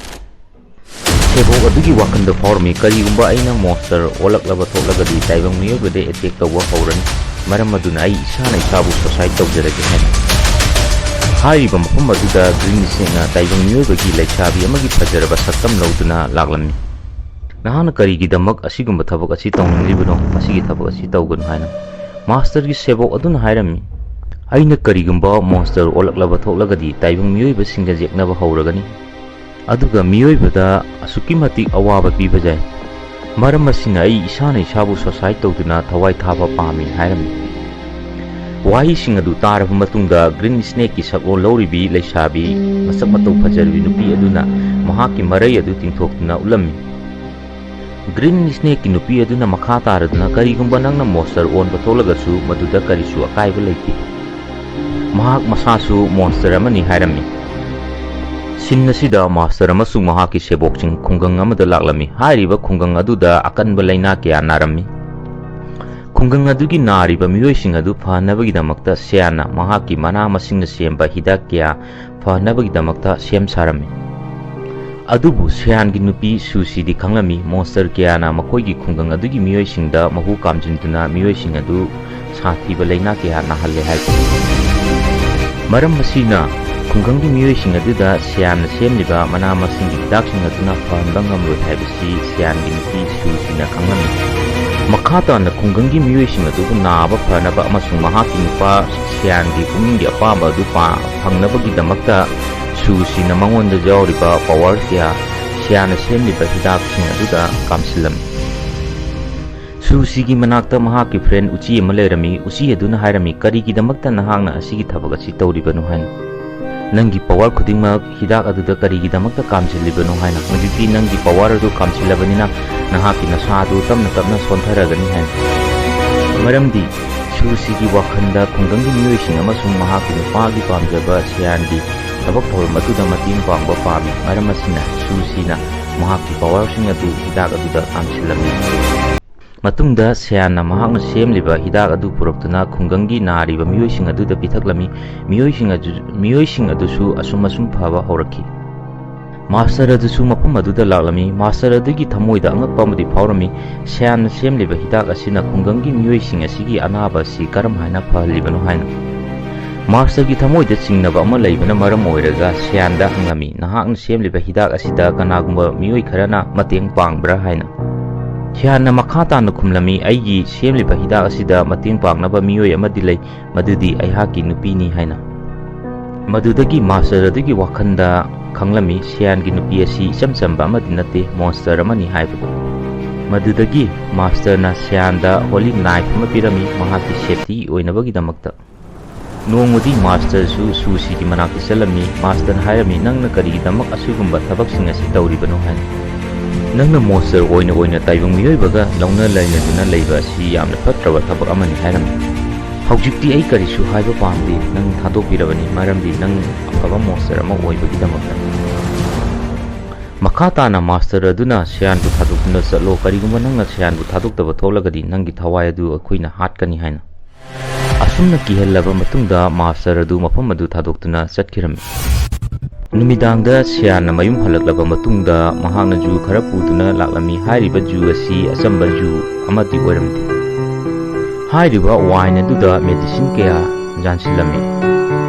ꯁꯦꯕꯣꯛ ꯑꯗꯨꯒꯤ ꯋꯥꯈꯜꯗ ꯐꯥꯎꯔꯝꯃꯤ, "ꯀꯔꯤꯒꯨꯝꯕ ꯑꯩꯅ monster ꯑꯣꯜꯂꯛꯂꯕ ꯊꯣꯛꯂꯒꯗꯤ ꯇꯥꯏꯕꯪ ꯃꯤꯑꯣꯏꯕꯗ attack ꯇꯧꯕ ꯍꯧꯔꯅꯤ꯫ ꯃꯔꯝ ꯑꯗꯨꯅ ꯑꯩ ꯏꯁꯥꯅ ꯏꯁꯥꯕꯨ suicide ꯇꯧꯖꯔꯒꯦ" ꯍꯥꯏꯅ꯫ ꯍꯥꯏꯔꯤꯕ ꯃꯐꯝ ꯑꯗꯨꯗ Green Snakeꯅ ꯇꯥꯏꯕꯪ ꯃꯤꯑꯣꯏꯕꯒꯤ ꯂꯩꯁꯥꯕꯤ ꯑꯃꯒꯤ ꯐꯖꯔꯕ ꯁꯛꯇꯝ ꯂꯧꯗꯨꯅ ꯂꯥꯛꯂꯝꯃꯤ꯫ "ꯅꯍꯥꯛꯅ ꯀꯔꯤꯒꯤꯗꯃꯛ ꯑꯁꯤꯒꯨꯝꯕ ꯊꯕꯛ ꯑꯁꯤ ꯇꯧꯅꯤꯡꯂꯤꯕꯅꯣ? ꯃꯁꯤꯒꯤ ꯊꯕꯛ ꯑꯁꯤ ꯇꯧꯒꯅꯨ" ꯍꯥꯏꯅ꯫ Masterꯒꯤ ꯁꯦꯕꯣꯛ ꯑꯗꯨꯅ ꯍꯥꯏꯔꯝꯃꯤ, "ꯑꯩꯅ ꯀꯔꯤꯒꯨꯝꯕ monster ꯑꯣꯜꯂꯛꯂꯕ ꯊꯣꯛꯂꯒꯗꯤ ꯇꯥꯏꯕꯪ ꯃꯤꯑꯣꯏꯕꯁꯤꯡꯒ ꯌꯦꯛꯅꯕ ꯍꯧꯔꯒꯅꯤ꯫ ꯑꯗꯨꯒ ꯃꯤꯑꯣꯏꯕꯗ ꯑꯁꯨꯛꯀꯤ ꯃꯇꯤꯛ ꯑꯋꯥꯕ ꯄꯤꯕ ꯌꯥꯏ꯫ ꯃꯔꯝ ꯑꯁꯤꯅ ꯑꯩ ꯏꯁꯥꯅ ꯏꯁꯥꯕꯨ suicide ꯇꯧꯗꯨꯅ ꯊꯋꯥꯏ ꯊꯥꯕ ꯄꯥꯝꯃꯤ" ꯍꯥꯏꯔꯝꯃꯤ꯫ ꯋꯥꯍꯩꯁꯤꯡ ꯑꯗꯨ ꯇꯥꯔꯕ ꯃꯇꯨꯡꯗ Green Snakeꯀꯤ ꯁꯛꯂꯣꯟ ꯂꯧꯔꯤꯕꯤ ꯂꯩꯁꯥꯕꯤ ꯃꯁꯛ ꯃꯇꯧ ꯐꯖꯔꯕꯤ ꯅꯨꯄꯤ ꯑꯗꯨꯅ ꯃꯍꯥꯛꯀꯤ ꯃꯔꯩ ꯑꯗꯨ ꯇꯤꯡꯊꯣꯛꯇꯨꯅ ꯎꯠꯂꯝꯃꯤ꯫ Green Snakeꯀꯤ ꯅꯨꯄꯤ ꯑꯗꯨꯅ ꯃꯈꯥ ꯇꯥꯔꯗꯨꯅ, "ꯀꯔꯤꯒꯨꯝꯕ ꯅꯪꯅ monster ꯑꯣꯟꯕ ꯊꯣꯛꯂꯒꯁꯨ ꯃꯗꯨꯗ ꯀꯔꯤꯁꯨ ꯑꯀꯥꯏꯕ ꯂꯩꯇꯦ꯫ ꯃꯍꯥꯛ ꯃꯁꯥꯁꯨ monster ꯑꯃꯅꯤ" ꯍꯥꯏꯔꯝꯃꯤ꯫ Scene ꯑꯁꯤꯗ Master ꯑꯃꯁꯨꯡ ꯃꯍꯥꯛꯀꯤ ꯁꯦꯕꯣꯛꯁꯤꯡ ꯈꯨꯡꯒꯪ ꯑꯃꯗ ꯂꯥꯛꯂꯝꯃꯤ꯫ ꯍꯥꯏꯔꯤꯕ ꯈꯨꯡꯒꯪ ꯑꯗꯨꯗ ꯑꯀꯟꯕ ꯂꯥꯏꯅꯥ ꯀꯌꯥ ꯅꯥꯔꯝꯃꯤ꯫ ꯈꯨꯡꯒꯪ ꯑꯗꯨꯒꯤ ꯅꯥꯔꯤꯕ ꯃꯤꯑꯣꯏꯁꯤꯡ ꯑꯗꯨ ꯐꯍꯟꯅꯕꯒꯤꯗꯃꯛꯇ ꯁ꯭ꯌꯥꯟꯅ ꯃꯍꯥꯛꯀꯤ ꯃꯅꯥ ꯃꯁꯤꯡꯅ ꯁꯦꯝꯕ ꯍꯤꯗꯥꯛ ꯀꯌꯥ ꯐꯍꯟꯅꯕꯒꯤꯗꯃꯛꯇ ꯁꯦꯝ ꯁꯥꯔꯝꯃꯤ꯫ ꯑꯗꯨꯕꯨ ꯁ꯭ꯌꯥꯟꯒꯤ ꯅꯨꯄꯤ ꯁꯨꯁꯤꯗꯤ ꯈꯪꯂꯝꯃꯤ, monster ꯀꯌꯥꯅ ꯃꯈꯣꯏꯒꯤ ꯈꯨꯡꯒꯪ ꯑꯗꯨꯒꯤ ꯃꯤꯑꯣꯏꯁꯤꯡꯗ ꯃꯍꯨ ꯀꯥꯝꯖꯤꯟꯗꯨꯅ ꯃꯤꯑꯣꯏꯁꯤꯡ ꯑꯗꯨ ꯁꯥꯊꯤꯕ ꯂꯥꯏꯅꯥ ꯀꯌꯥ ꯅꯥꯍꯜꯂꯦ ꯍꯥꯏꯕ꯫ ꯃꯔꯝ ꯑꯁꯤꯅ, ꯈꯨꯡꯒꯪꯒꯤ ꯃꯤꯑꯣꯏꯁꯤꯡ ꯑꯗꯨꯗ ꯁ꯭ꯌꯥꯟꯅ ꯁꯦꯝꯂꯤꯕ ꯃꯅꯥ ꯃꯁꯤꯡꯒꯤ ꯍꯤꯗꯥꯛꯁꯤꯡ ꯑꯗꯨꯅ ꯐꯍꯟꯕ ꯉꯝꯂꯣꯏ ꯍꯥꯏꯕꯁꯤ ꯁ꯭ꯌꯥꯟꯒꯤ ꯅꯨꯄꯤ ꯁꯨꯁꯤꯅ ꯈꯪꯂꯝꯃꯤ꯫ ꯃꯈꯥ ꯇꯥꯅ ꯈꯨꯡꯒꯪꯒꯤ ꯃꯤꯑꯣꯏꯁꯤꯡ ꯑꯗꯨꯕꯨ ꯅꯥꯕ ꯐꯅꯕ ꯑꯃꯁꯨꯡ ꯃꯍꯥꯛꯀꯤ ꯅꯨꯄꯥ ꯁ꯭ꯌꯥꯟꯒꯤ ꯄꯨꯛꯅꯤꯡꯒꯤ ꯑꯄꯥꯝꯕ ꯑꯗꯨ ꯄꯥ-, ꯐꯪꯅꯕꯒꯤꯗꯃꯛꯇ ꯁꯨꯁꯤꯅ ꯃꯉꯣꯟꯗ ꯌꯥꯎꯔꯤꯕ ꯄꯋꯥꯔ ꯀꯌꯥ ꯁ꯭ꯌꯥꯟꯅ ꯁꯦꯝꯂꯤꯕ ꯍꯤꯗꯥꯛꯁꯤꯡ ꯑꯗꯨꯗ ꯀꯥꯝꯁꯤꯜꯂꯝꯃꯤ꯫ ꯁꯨꯁꯤꯒꯤ ꯃꯅꯥꯛꯇ ꯃꯍꯥꯛꯀꯤ ꯐ꯭ꯔꯦꯟ ꯎꯆꯤ ꯑꯃ ꯂꯩꯔꯝꯃꯤ꯫ ꯎꯆꯤ ꯑꯗꯨꯅ ꯍꯥꯏꯔꯝꯃꯤ, "ꯀꯔꯤꯒꯤꯗꯃꯛꯇ ꯅꯍꯥꯛꯅ ꯑꯁꯤꯒꯤ ꯊꯕꯛ ꯑꯁꯤ ꯇꯧꯔꯤꯕꯅꯣ?" ꯍꯥꯏꯅ꯫ "ꯅꯪꯒꯤ ꯄꯋꯥꯔ ꯈꯨꯗꯤꯡꯃꯛ ꯍꯤꯗꯥꯛ ꯑꯗꯨꯗ ꯀꯔꯤꯒꯤꯗꯃꯛꯇ ꯀꯥꯝꯁꯤꯜꯂꯤꯕꯅꯣ?" ꯍꯥꯏꯅ꯫ "ꯍꯧꯖꯤꯛꯇꯤ ꯅꯪꯒꯤ ꯄꯋꯥꯔ ꯑꯗꯨ ꯀꯥꯝꯁꯤꯜꯂꯕꯅꯤꯅ ꯅꯍꯥꯛꯀꯤ ꯅꯁꯥ ꯑꯗꯨ ꯇꯞꯅ ꯇꯞꯅ ꯁꯣꯟꯊꯔꯒꯅꯤ" ꯍꯥꯏꯅ꯫ ꯃꯔꯝꯗꯤ ꯁꯨꯁꯤꯒꯤ ꯋꯥꯈꯜꯗ ꯈꯨꯡꯒꯪꯒꯤ ꯃꯤꯑꯣꯏꯁꯤꯡ ꯑꯃꯁꯨꯡ ꯃꯍꯥꯛꯀꯤ ꯅꯨꯄꯥꯒꯤ ꯄꯥꯝꯖꯕ ꯁ꯭ꯌꯥꯟꯒꯤ ꯊꯕꯛ ꯊꯧꯔꯝ ꯑꯗꯨꯗ ꯃꯇꯦꯡ ꯄꯥꯡꯕ ꯄꯥꯝꯃꯤ꯫ ꯃꯔꯝ ꯑꯁꯤꯅ ꯁꯨꯁꯤꯅ ꯃꯍꯥꯛꯀꯤ ꯄꯋꯥꯔꯁꯤꯡ ꯑꯗꯨ ꯍꯤꯗꯥꯛ ꯑꯗꯨꯗ ꯀꯥꯝꯁꯤꯜꯂꯝꯃꯤ꯫ ꯃꯇꯨꯡꯗ ꯁ꯭ꯌꯥꯟꯅ ꯃꯍꯥꯛꯅ ꯁꯦꯝꯂꯤꯕ ꯍꯤꯗꯥꯛ ꯑꯗꯨ ꯄꯨꯔꯛꯇꯨꯅ ꯈꯨꯡꯒꯪꯒꯤ ꯅꯥꯔꯤꯕ ꯃꯤꯑꯣꯏꯁꯤꯡ ꯑꯗꯨꯗ ꯄꯤꯊꯛꯂꯝꯃꯤ꯫ ꯃꯤꯑꯣꯏꯁꯤꯡ ꯑꯗꯨ, ꯃꯤꯑꯣꯏꯁꯤꯡ ꯑꯗꯨꯁꯨ ꯑꯁꯨꯝ ꯑꯁꯨꯝ ꯐꯕ ꯍꯧꯔꯛꯈꯤ꯫ ꯃꯥꯁꯇꯔ ꯑꯗꯨꯁꯨ ꯃꯐꯝ ꯑꯗꯨꯗ ꯂꯥꯛꯂꯝꯃꯤ꯫ ꯃꯥꯁꯇꯔ ꯑꯗꯨꯒꯤ ꯊꯃꯣꯏꯗ ꯑꯉꯛꯄ ꯑꯃꯗꯤ ꯐꯥꯎꯔꯝꯃꯤ꯫ ꯁ꯭ꯌꯥꯟꯅ ꯁꯦꯝꯂꯤꯕ ꯍꯤꯗꯥꯛ ꯑꯁꯤꯅ ꯈꯨꯡꯒꯪꯒꯤ ꯃꯤꯑꯣꯏꯁꯤꯡ ꯑꯁꯤꯒꯤ ꯑꯅꯥꯕ ꯑꯁꯤ ꯀꯔꯝ ꯍꯥꯏꯅ ꯐꯍꯜꯂꯤꯕꯅꯣ ꯍꯥꯏꯅ꯫ ꯃꯥꯁꯇꯔꯒꯤ ꯊꯃꯣꯏꯗ ꯆꯤꯡꯅꯕ ꯑꯃ ꯂꯩꯕꯅ ꯃꯔꯝ ꯑꯣꯏꯔꯒ ꯁ꯭ꯌꯥꯟꯗ ꯍꯪꯂꯝꯃꯤ, "ꯅꯍꯥꯛꯅ ꯁꯦꯝꯂꯤꯕ ꯍꯤꯗꯥꯛ ꯑꯁꯤꯗ ꯀꯅꯥꯒꯨꯝꯕ ꯃꯤꯑꯣꯏ ꯈꯔꯅ ꯃꯇꯦꯡ ꯄꯥꯡꯕ꯭ꯔꯥ?" ꯍꯥꯏꯅ꯫ ꯁ꯭ꯌꯥꯟꯅ ꯃꯈꯥ ꯇꯥꯅ ꯈꯨꯝꯂꯝꯃꯤ, "ꯑꯩꯒꯤ ꯁꯦꯝꯂꯤꯕ ꯍꯤꯗꯥꯛ ꯑꯁꯤꯗ ꯃꯇꯦꯡ ꯄꯥꯡꯅꯕ ꯃꯤꯑꯣꯏ ꯑꯃꯗꯤ ꯂꯩ, ꯃꯗꯨꯗꯤ ꯑꯩꯍꯥꯛꯀꯤ ꯅꯨꯄꯤꯅꯤ" ꯍꯥꯏꯅ꯫ ꯃꯗꯨꯗꯒꯤ ꯃꯥꯁꯇꯔ ꯑꯗꯨꯒꯤ ꯋꯥꯈꯜꯗ ꯈꯪꯂꯝꯃꯤ, ꯁ꯭ꯌꯥꯟꯒꯤ ꯅꯨꯄꯤ ꯑꯁꯤ ꯏꯆꯝ ꯆꯝꯕ ꯑꯃꯗꯤ ꯅꯠꯇꯦ, ꯃꯣꯟꯁꯇꯔ ꯑꯃꯅꯤ ꯍꯥꯏꯕꯗꯨ꯫ ꯃꯗꯨꯗꯒꯤ ꯃꯥꯁꯇꯔꯅ ꯁ꯭ꯌꯥꯟꯗ ꯍꯣꯂꯤ ꯅꯥꯏꯐ ꯑꯃ ꯄꯤꯔꯝꯃꯤ, ꯃꯍꯥꯛꯀꯤ ꯁꯦꯐꯇꯤ ꯑꯣꯏꯅꯕꯒꯤꯗꯃꯛꯇ꯫ ꯅꯣꯡꯃꯗꯤ ꯃꯥꯁꯇꯔꯁꯨ ꯁꯨꯁꯤꯒꯤ ꯃꯅꯥꯛꯇ ꯆꯠꯂꯝꯃꯤ꯫ ꯃꯥꯁꯇꯔꯅ ꯍꯥꯏꯔꯝꯃꯤ, "ꯅꯪꯅ ꯀꯔꯤꯒꯤꯗꯃꯛ ꯑꯁꯤꯒꯨꯝꯕ ꯊꯕꯛꯁꯤꯡ ꯑꯁꯤ ꯇꯧꯔꯤꯕꯅꯣ?" ꯍꯥꯏꯅ꯫ "ꯅꯪꯅ ꯃꯣꯟꯁꯇꯔ ꯑꯣꯏꯅ ꯑꯣꯏꯅ ꯇꯥꯏꯕꯪ ꯃꯤꯑꯣꯏꯕꯒ ꯂꯧꯅ ꯂꯩꯅꯗꯨꯅ ꯂꯩꯕ ꯑꯁꯤ ꯌꯥꯝꯅ ꯐꯠꯇ꯭ꯔꯕ ꯊꯕꯛ ꯑꯃꯅꯤ" ꯍꯥꯏꯔꯝꯃꯤ꯫ "ꯍꯧꯖꯤꯛꯇꯤ ꯑꯩ ꯀꯔꯤꯁꯨ ꯍꯥꯏꯕ ꯄꯥꯝꯗꯦ꯫ ꯅꯪ ꯊꯥꯗꯣꯛꯄꯤꯔꯕꯅꯤ, ꯃꯔꯝꯗꯤ ꯅꯪ ꯑꯐꯕ ꯃꯣꯟꯁꯇꯔ ꯑꯃ ꯑꯣꯏꯕꯒꯤꯗꯃꯛꯇ꯫" ꯃꯈꯥ ꯇꯥꯅ ꯃꯥꯁꯇꯔ ꯑꯗꯨꯅ ꯁ꯭ꯌꯥꯟꯕꯨ ꯊꯥꯗꯣꯛꯇꯨꯅ ꯆꯠꯂꯣ꯫ ꯀꯔꯤꯒꯨꯝꯕ ꯅꯪꯅ ꯁ꯭ꯌꯥꯟꯕꯨ ꯊꯥꯗꯣꯛꯇꯕ ꯊꯣꯛꯂꯒꯗꯤ ꯅꯪꯒꯤ ꯊꯋꯥꯏ ꯑꯗꯨ ꯑꯩꯈꯣꯏꯅ ꯍꯥꯠꯀꯅꯤ ꯍꯥꯏꯅ꯫ ꯑꯁꯨꯝꯅ ꯀꯤꯍꯜꯂꯕ ꯃꯇꯨꯡꯗ ꯃꯥꯁꯇꯔ ꯑꯗꯨ ꯃꯐꯝ ꯑꯗꯨ ꯊꯥꯗꯣꯛꯇꯨꯅ ꯆꯠꯈꯤꯔꯝꯃꯤ꯫ ꯅꯨꯃꯤꯗꯥꯡꯗ ꯁ꯭ꯌꯥꯟꯅ ꯃꯌꯨꯝ ꯍꯜꯂꯛꯂꯕ ꯃꯇꯨꯡꯗ ꯃꯍꯥꯛꯅ ꯖꯨ ꯈꯔ ꯄꯨꯗꯨꯅ ꯂꯥꯛꯂꯝꯃꯤ꯫ ꯍꯥꯏꯔꯤꯕ ꯖꯨ ꯑꯁꯤ ꯑꯆꯝꯕ ꯖꯨ ꯑꯃꯗꯤ ꯑꯣꯏꯔꯝꯗꯦ꯫ ꯍꯥꯏꯔꯤꯕ ꯋꯥꯏꯟ ꯑꯗꯨꯗ ꯃꯦꯗꯤꯁꯤꯟ ꯀꯌꯥ ꯌꯥꯟꯁꯤꯜꯂꯝꯃꯤ꯫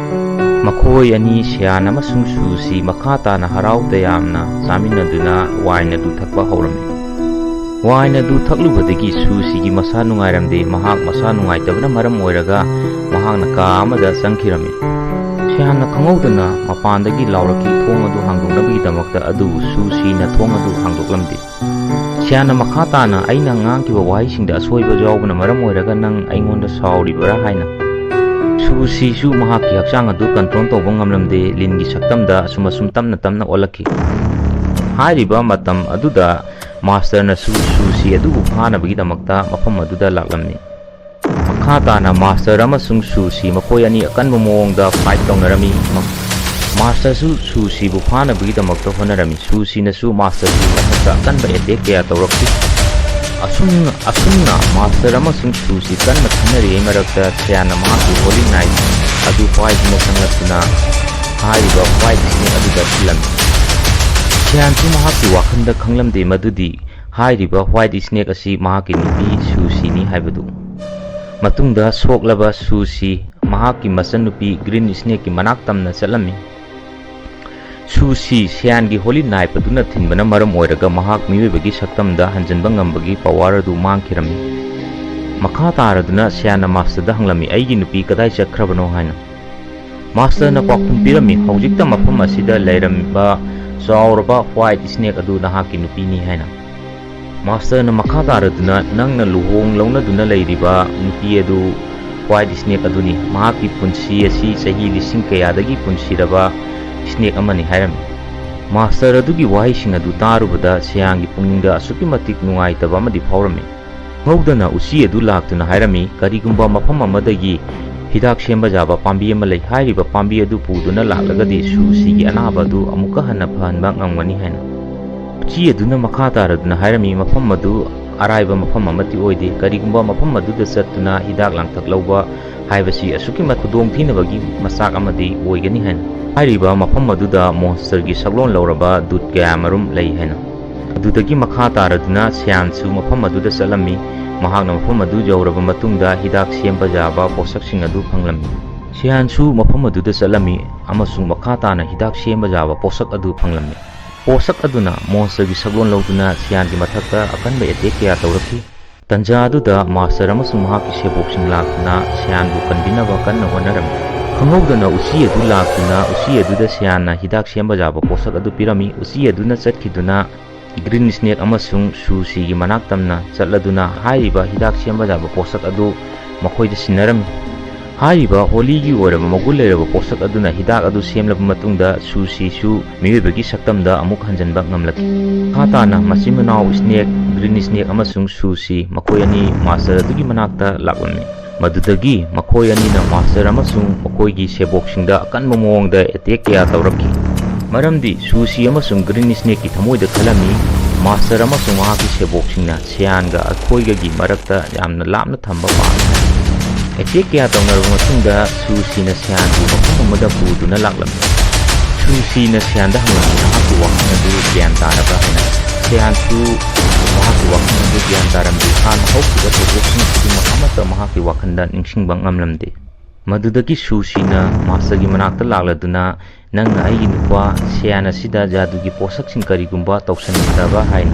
ꯃꯈꯣꯏ ꯑꯅꯤ, ꯁ꯭ꯌꯥꯟ ꯑꯃꯁꯨꯡ ꯁꯨꯁꯤ, ꯃꯈꯥ ꯇꯥꯅ ꯍꯔꯥꯎ ꯇꯌꯥꯝꯅ ꯆꯥꯃꯤꯟꯅꯗꯨꯅ ꯋꯥꯏꯟ ꯑꯗꯨ ꯊꯛꯄ ꯍꯧꯔꯝꯃꯤ꯫ ꯋꯥꯏꯟ ꯑꯗꯨ ꯊꯛꯂꯨꯕꯗꯒꯤ ꯁꯨꯁꯤꯒꯤ ꯃꯁꯥ ꯅꯨꯡꯉꯥꯏꯔꯝꯗꯦ꯫ ꯃꯍꯥꯛ ꯃꯁꯥ ꯅꯨꯡꯉꯥꯏꯇꯕꯅ ꯃꯔꯝ ꯑꯣꯏꯔꯒ ꯃꯍꯥꯛꯅ ꯀꯥ ꯑꯃꯗ ꯆꯪꯈꯤꯔꯝꯃꯤ꯫ ꯁ꯭ꯌꯥꯟꯅ ꯈꯪꯍꯧꯗꯅ ꯃꯄꯥꯟꯗꯒꯤ ꯂꯥꯎꯔꯛꯈꯤ, ꯊꯣꯡ ꯑꯗꯨ ꯍꯥꯡꯗꯣꯛꯅꯕꯒꯤꯗꯃꯛꯇ꯫ ꯑꯗꯨꯕꯨ ꯁꯨꯁꯤꯅ ꯊꯣꯡ ꯑꯗꯨ ꯍꯥꯡꯗꯣꯛꯂꯝꯗꯦ꯫ ꯁ꯭ꯌꯥꯟꯅ ꯃꯈꯥ ꯇꯥꯅ, "ꯑꯩꯅ ꯉꯥꯡꯈꯤꯕ ꯋꯥꯍꯩꯁꯤꯡꯗ ꯑꯁꯣꯏꯕ ꯌꯥꯎꯕꯅ ꯃꯔꯝ ꯑꯣꯏꯔꯒ ꯅꯪ ꯑꯩꯉꯣꯟꯗ ꯁꯥꯎꯔꯤꯕꯔꯥ?" ꯍꯥꯏꯅ꯫ ꯁꯨꯁꯤꯁꯨ ꯃꯍꯥꯛꯀꯤ ꯍꯛꯆꯥꯡ ꯑꯗꯨ ꯀꯟꯇ꯭ꯔꯣꯜ ꯇꯧꯕ ꯉꯝꯂꯝꯗꯦ꯫ ꯂꯤꯟꯒꯤ ꯁꯛꯇꯝꯗ ꯑꯁꯨꯝ ꯑꯁꯨꯝ ꯇꯞꯅ ꯇꯞꯅ ꯑꯣꯜꯂꯛꯈꯤ꯫ ꯍꯥꯏꯔꯤꯕ ꯃꯇꯝ ꯑꯗꯨꯗ ꯃꯥꯁꯇꯔꯅꯁꯨ ꯁꯨꯁꯤ ꯑꯗꯨꯕꯨ ꯐꯥꯅꯕꯒꯤꯗꯃꯛꯇ ꯃꯐꯝ ꯑꯗꯨꯗ ꯂꯥꯛꯂꯝꯃꯤ꯫ ꯃꯈꯥ ꯇꯥꯅ ꯃꯥꯁꯇꯔ ꯑꯃꯁꯨꯡ ꯁꯨꯁꯤ ꯃꯈꯣꯏ ꯑꯅꯤ ꯑꯀꯟꯕ ꯃꯑꯣꯡꯗ ꯐꯥꯏꯠ ꯇꯧꯅꯔꯝꯃꯤ꯫ ꯃ-, ꯃꯥꯁꯇꯔꯁꯨ ꯁꯨꯁꯤꯕꯨ ꯐꯥꯅꯕꯒꯤꯗꯃꯛꯇ ꯍꯣꯠꯅꯔꯝꯃꯤ꯫ ꯁꯨꯁꯤꯅꯁꯨ ꯃꯥꯁꯇꯔꯒꯤ ꯃꯊꯛꯇ ꯑꯀꯟꯕ ꯑꯦꯇꯦꯛ ꯀꯌꯥ ꯇꯧꯔꯛꯈꯤ꯫ ꯑꯁꯨꯝꯅ, ꯑꯁꯨꯝꯅ ꯃꯥꯁꯇꯔ ꯑꯃꯁꯨꯡ ꯁꯨꯁꯤ ꯀꯟꯅ ꯈꯟꯅꯔꯤꯉꯩ ꯃꯔꯛꯇ ꯁ꯭ꯌꯥꯟꯅ ꯃꯍꯥꯛꯀꯤ ꯍꯣꯂꯤ ꯅꯥꯏꯠ ꯑꯗꯨ ꯄꯥꯏꯗꯨꯅ ꯆꯪꯂꯛꯇꯨꯅ ꯍꯥꯏꯔꯤꯕ ꯋꯥꯏꯠ ꯁ꯭ꯅꯦꯛ ꯑꯗꯨꯗ ꯊꯤꯜꯂꯝꯃꯤ꯫ ꯁ꯭ꯌꯥꯟꯁꯨ ꯃꯍꯥꯛꯀꯤ ꯋꯥꯈꯜꯗ ꯈꯪꯂꯝꯗꯦ ꯃꯗꯨꯗꯤ ꯍꯥꯏꯔꯤꯕ ꯋꯥꯏꯠ ꯁ꯭ꯅꯦꯛ ꯑꯁꯤ ꯃꯍꯥꯛꯀꯤ ꯅꯨꯄꯤ ꯁꯨꯁꯤꯅꯤ ꯍꯥꯏꯕꯗꯨ꯫ ꯃꯇꯨꯡꯗ ꯁꯣꯛꯂꯕ ꯁꯨꯁꯤ ꯃꯍꯥꯛꯀꯤ ꯃꯆꯟꯅꯨꯄꯤ ꯒ꯭ꯔꯤꯟ ꯁ꯭ꯅꯦꯛꯀꯤ ꯃꯅꯥꯛ ꯇꯝꯅ ꯆꯠꯂꯝꯃꯤ꯫ ꯁꯨꯁꯤ ꯁ꯭ꯌꯥꯟꯒꯤ ꯍꯣꯂꯤ ꯅꯥꯏꯐ ꯑꯗꯨꯅ ꯊꯤꯟꯕꯅ ꯃꯔꯝ ꯑꯣꯏꯔꯒ ꯃꯍꯥꯛ ꯃꯤꯑꯣꯏꯕꯒꯤ ꯁꯛꯇꯝꯗ ꯍꯟꯖꯤꯟꯕ ꯉꯝꯕꯒꯤ ꯄꯋꯥꯔ ꯑꯗꯨ ꯃꯥꯡꯈꯤꯔꯝꯃꯤ꯫ ꯃꯈꯥ ꯇꯥꯔꯗꯨꯅ ꯁ꯭ꯌꯥꯟꯅ ꯃꯥꯁꯇꯔꯗ ꯍꯪꯂꯝꯃꯤ, "ꯑꯩꯒꯤ ꯅꯨꯄꯤ ꯀꯗꯥꯏ ꯆꯠꯈ꯭ꯔꯕꯅꯣ?" ꯍꯥꯏꯅ꯫ ꯃꯥꯁꯇꯔꯅ ꯄꯥꯎꯈꯨꯝ ꯄꯤꯔꯝꯃꯤ, "ꯍꯧꯖꯤꯛꯇ ꯃꯐꯝ ꯑꯁꯤꯗ ꯂꯩꯔꯝꯕ ꯆꯥꯎꯔꯕ ꯋꯥꯏꯠ ꯁ꯭ꯅꯦꯛ ꯑꯗꯨ ꯅꯍꯥꯛꯀꯤ ꯅꯨꯄꯤꯅꯤ" ꯍꯥꯏꯅ꯫ ꯃꯥꯁꯇꯔꯅ ꯃꯈꯥ ꯇꯥꯔꯗꯨꯅ, "ꯅꯪꯅ ꯂꯨꯍꯣꯡ ꯂꯧꯅꯗꯨꯅ ꯂꯩꯔꯤꯕ ꯅꯨꯄꯤ ꯑꯗꯨ ꯋꯥꯏꯠ ꯁ꯭ꯅꯦꯛ ꯑꯗꯨꯅꯤ꯫ ꯃꯍꯥꯛꯀꯤ ꯄꯨꯟꯁꯤ ꯑꯁꯤ ꯆꯍꯤ ꯂꯤꯁꯤꯡ ꯀꯌꯥꯗꯒꯤ ꯄꯨꯟꯁꯤꯔꯕ ꯁ꯭ꯅꯦꯛ ꯑꯃꯅꯤ" ꯍꯥꯏꯔꯝꯃꯤ꯫ ꯃꯥꯁꯇꯔ ꯑꯗꯨꯒꯤ ꯋꯥꯍꯩꯁꯤꯡ ꯑꯗꯨ ꯇꯥꯔꯨꯕꯗ ꯁ꯭ꯌꯥꯟꯒꯤ ꯄꯨꯛꯅꯤꯡꯗ ꯑꯁꯨꯛꯀꯤ ꯃꯇꯤꯛ ꯅꯨꯡꯉꯥꯏꯇꯕ ꯑꯃꯗꯤ ꯐꯥꯎꯔꯝꯃꯤ꯫ ꯈꯪꯍꯧꯗꯅ ꯎꯆꯤ ꯑꯗꯨ ꯂꯥꯛꯇꯨꯅ ꯍꯥꯏꯔꯝꯃꯤ, "ꯀꯔꯤꯒꯨꯝꯕ ꯃꯐꯝ ꯑꯃꯗꯒꯤ ꯍꯤꯗꯥꯛ ꯁꯦꯝꯕ ꯌꯥꯕ ꯄꯥꯝꯕꯤ ꯑꯃ ꯂꯩ꯫ ꯍꯥꯏꯔꯤꯕ ꯄꯥꯝꯕꯤ ꯑꯗꯨ ꯄꯨꯗꯨꯅ ꯂꯥꯛꯂꯒꯗꯤ ꯁꯨꯁꯤꯒꯤ ꯑꯅꯥꯕ ꯑꯗꯨ ꯑꯃꯨꯛꯀ ꯍꯟꯅ ꯐꯍꯟꯕ ꯉꯝꯒꯅꯤ" ꯍꯥꯏꯅ꯫ ꯎꯆꯤ ꯑꯗꯨꯅ ꯃꯈꯥ ꯇꯥꯔꯗꯨꯅ ꯍꯥꯏꯔꯝꯃꯤ, "ꯃꯐꯝ ꯑꯗꯨ ꯑꯔꯥꯏꯕ ꯃꯐꯝ ꯑꯃꯠꯇꯤ ꯑꯣꯏꯗꯦ꯫ ꯀꯔꯤꯒꯨꯝꯕ ꯃꯐꯝ ꯑꯗꯨꯗ ꯆꯠꯇꯨꯅ ꯍꯤꯗꯥꯛ ꯂꯥꯡꯊꯛ ꯂꯧꯕ ꯍꯥꯏꯕꯁꯤ ꯑꯁꯨꯛꯀꯤ ꯃꯇꯤꯛ ꯈꯨꯗꯣꯡꯊꯤꯅꯕꯒꯤ ꯃꯆꯥꯛ ꯑꯃꯗꯤ ꯑꯣꯏꯒꯅꯤ" ꯍꯥꯏꯅ꯫ ꯍꯥꯏꯔꯤꯕ ꯃꯐꯝ ꯑꯗꯨꯗ ꯃꯣꯟꯁꯇꯔꯒꯤ ꯁꯛꯂꯣꯟ ꯂꯧꯔꯕ ꯗꯨꯠ ꯀꯌꯥꯃꯔꯨꯝ ꯂꯩ ꯍꯥꯏꯅ꯫ ꯑꯗꯨꯗꯒꯤ ꯃꯈꯥ ꯇꯥꯔꯗꯨꯅ ꯁ꯭ꯌꯥꯟꯁꯨ ꯃꯐꯝ ꯑꯗꯨꯗ ꯆꯠꯂꯝꯃꯤ꯫ ꯃꯍꯥꯛꯅ ꯃꯐꯝ ꯑꯗꯨ ꯌꯧꯔꯕ ꯃꯇꯨꯡꯗ ꯍꯤꯗꯥꯛ ꯁꯦꯝꯕ ꯌꯥꯕ ꯄꯣꯠꯁꯛꯁꯤꯡ ꯑꯗꯨ ꯐꯪꯂꯝꯃꯤ꯫ ꯁ꯭ꯌꯥꯟꯁꯨ ꯃꯐꯝ ꯑꯗꯨꯗ ꯆꯠꯂꯝꯃꯤ ꯑꯃꯁꯨꯡ ꯃꯈꯥ ꯇꯥꯅ ꯍꯤꯗꯥꯛ ꯁꯦꯝꯕ ꯌꯥꯕ ꯄꯣꯠꯁꯛ ꯑꯗꯨ ꯐꯪꯂꯝꯃꯤ꯫ ꯄꯣꯁꯛ ꯑꯗꯨꯅ ꯃꯣꯟꯁꯇꯔꯒꯤ ꯁꯛꯂꯣꯟ ꯂꯧꯗꯨꯅ ꯁꯤꯌꯥꯟꯒꯤ ꯃꯊꯛꯇ ꯑꯀꯟꯕ ꯑꯦꯇꯦꯛ ꯀꯌꯥ ꯇꯧꯔꯛꯈꯤ꯫ ꯇꯟꯖꯥ ꯑꯗꯨꯗ ꯃꯥꯁꯇꯔ ꯑꯃꯁꯨꯡ ꯃꯍꯥꯛꯀꯤ ꯁꯦꯕꯣꯛꯁꯤꯡ ꯂꯥꯛꯇꯨꯅ ꯁꯤꯌꯥꯟꯕꯨ ꯀꯟꯕꯤꯅꯕ ꯀꯟꯅ ꯍꯣꯠꯅꯔꯝꯃꯤ꯫ ꯈꯪꯍꯧꯗꯅ ꯎꯆꯤ ꯑꯗꯨ ꯂꯥꯛꯇꯨꯅ ꯎꯆꯤ ꯑꯗꯨꯗ ꯁꯤꯌꯥꯟꯅ ꯍꯤꯗꯥꯛ ꯁꯦꯝꯕ ꯌꯥꯕ ꯄꯣꯁꯛ ꯑꯗꯨ ꯄꯤꯔꯝꯃꯤ꯫ ꯎꯆꯤ ꯑꯗꯨꯅ ꯆꯠꯈꯤꯗꯨꯅ ꯒ꯭ꯔꯤꯟ ꯁ꯭ꯅꯦꯛ ꯑꯃꯁꯨꯡ ꯁꯨꯁꯤꯒꯤ ꯃꯅꯥꯛ ꯇꯝꯅ ꯆꯠꯂꯗꯨꯅ ꯍꯥꯏꯔꯤꯕ ꯍꯤꯗꯥꯛ ꯁꯦꯝꯕ ꯌꯥꯕ ꯄꯣꯁꯛ ꯑꯗꯨ ꯃꯈꯣꯏꯗ ꯁꯤꯟꯅꯔꯝꯃꯤ꯫ ꯍꯥꯏꯔꯤꯕ ꯍꯣꯂꯤꯒꯤ ꯑꯣꯏꯔꯕ ꯃꯒꯨꯟ ꯂꯩꯔꯕ ꯄꯣꯁꯛ ꯑꯗꯨꯅ ꯍꯤꯗꯥꯛ ꯑꯗꯨ ꯁꯦꯝꯂꯕ ꯃꯇꯨꯡꯗ ꯁꯨꯁꯤꯁꯨ ꯃꯤꯑꯣꯏꯕꯒꯤ ꯁꯛꯇꯝꯗ ꯑꯃꯨꯛ ꯍꯟꯖꯤꯟꯕ ꯉꯝꯂꯛꯈꯤ꯫ ꯃꯈꯥ ꯇꯥꯅ ꯃꯆꯤꯟ ꯃꯅꯥꯎ ꯁ꯭ꯅꯦꯛ, ꯒ꯭ꯔꯤꯟ ꯁ꯭ꯅꯦꯛ ꯑꯃꯁꯨꯡ ꯁꯨꯁꯤ ꯃꯈꯣꯏ ꯑꯅꯤ ꯃꯥꯁꯇꯔ ꯑꯗꯨꯒꯤ ꯃꯅꯥꯛꯇ ꯂꯥꯛꯂꯝꯃꯤ꯫ ꯃꯗꯨꯗꯒꯤ ꯃꯈꯣꯏ ꯑꯅꯤꯅ ꯃꯥꯁꯇꯔ ꯑꯃꯁꯨꯡ ꯃꯈꯣꯏꯒꯤ ꯁꯦꯕꯣꯛꯁꯤꯡꯗ ꯑꯀꯟꯕ ꯃꯑꯣꯡꯗ ꯑꯦꯇꯦꯛ ꯀꯌꯥ ꯇꯧꯔꯛꯈꯤ꯫ ꯃꯔꯝꯗꯤ ꯁꯨꯁꯤ ꯑꯃꯁꯨꯡ ꯒ꯭ꯔꯤꯟ ꯁ꯭ꯅꯦꯛꯀꯤ ꯊꯃꯣꯏꯗ ꯈꯜꯂꯝꯃꯤ, ꯃꯥꯁꯇꯔ ꯑꯃꯁꯨꯡ ꯃꯍꯥꯛꯀꯤ ꯁꯦꯕꯣꯛꯁꯤꯡꯅ ꯁꯤꯌꯥꯟꯒ ꯑꯩꯈꯣꯏꯒꯒꯤ ꯃꯔꯛꯇ ꯌꯥꯝꯅ ꯂꯥꯞꯅ ꯊꯝꯕ ꯄꯥꯝꯃꯤ꯫ ꯑꯦꯇꯦꯛ ꯀꯌꯥ ꯇꯧꯅꯔꯕ ꯃꯇꯨꯡꯗ ꯁꯨꯁꯤꯅ ꯁꯤꯌꯥꯟꯕꯨ ꯃꯐꯝ ꯑꯃꯗ ꯄꯨꯗꯨꯅ ꯂꯥꯛꯂꯝꯃꯤ꯫ ꯁꯨꯁꯤꯅ ꯁꯤꯌꯥꯟꯗ ꯍꯪꯂꯝꯃꯤ, ꯃꯍꯥꯛꯀꯤ ꯋꯥꯈꯜ ꯑꯗꯨ ꯒ꯭ꯌꯥꯟ ꯇꯥꯔꯕ꯭ꯔꯥ ꯍꯥꯏꯅ꯫ ꯁꯤꯌꯥꯟꯁꯨ ꯃꯍꯥꯛꯀꯤ ꯋꯥꯈꯜ ꯑꯗꯨ ꯒ꯭ꯌꯥꯟ ꯇꯥꯔꯝꯗꯦ꯫ ꯍꯥꯟꯅ ꯍꯧꯈꯤꯕ ꯊꯧꯗꯣꯛꯁꯤꯡ ꯈꯨꯗꯤꯡꯃꯛ ꯑꯃꯠꯇ ꯃꯍꯥꯛꯀꯤ ꯋꯥꯈꯜꯗ ꯅꯤꯡꯁꯤꯡꯕ ꯉꯝꯂꯝꯗꯦ꯫ ꯃꯗꯨꯗꯒꯤ ꯁꯨꯁꯤꯅ ꯃꯥꯁꯇꯔꯒꯤ ꯃꯅꯥꯛꯇ ꯂꯥꯛꯂꯗꯨꯅ, "ꯅꯪꯅ ꯑꯩꯒꯤ ꯅꯨꯄꯥ ꯁꯤꯌꯥꯟ ꯑꯁꯤꯗ ꯖꯥꯗꯨꯒꯤ ꯄꯣꯠꯁꯛꯁꯤꯡ ꯀꯔꯤꯒꯨꯝꯕ ꯇꯧꯁꯤꯟꯈꯤꯗ꯭ꯔꯕ?" ꯍꯥꯏꯅ꯫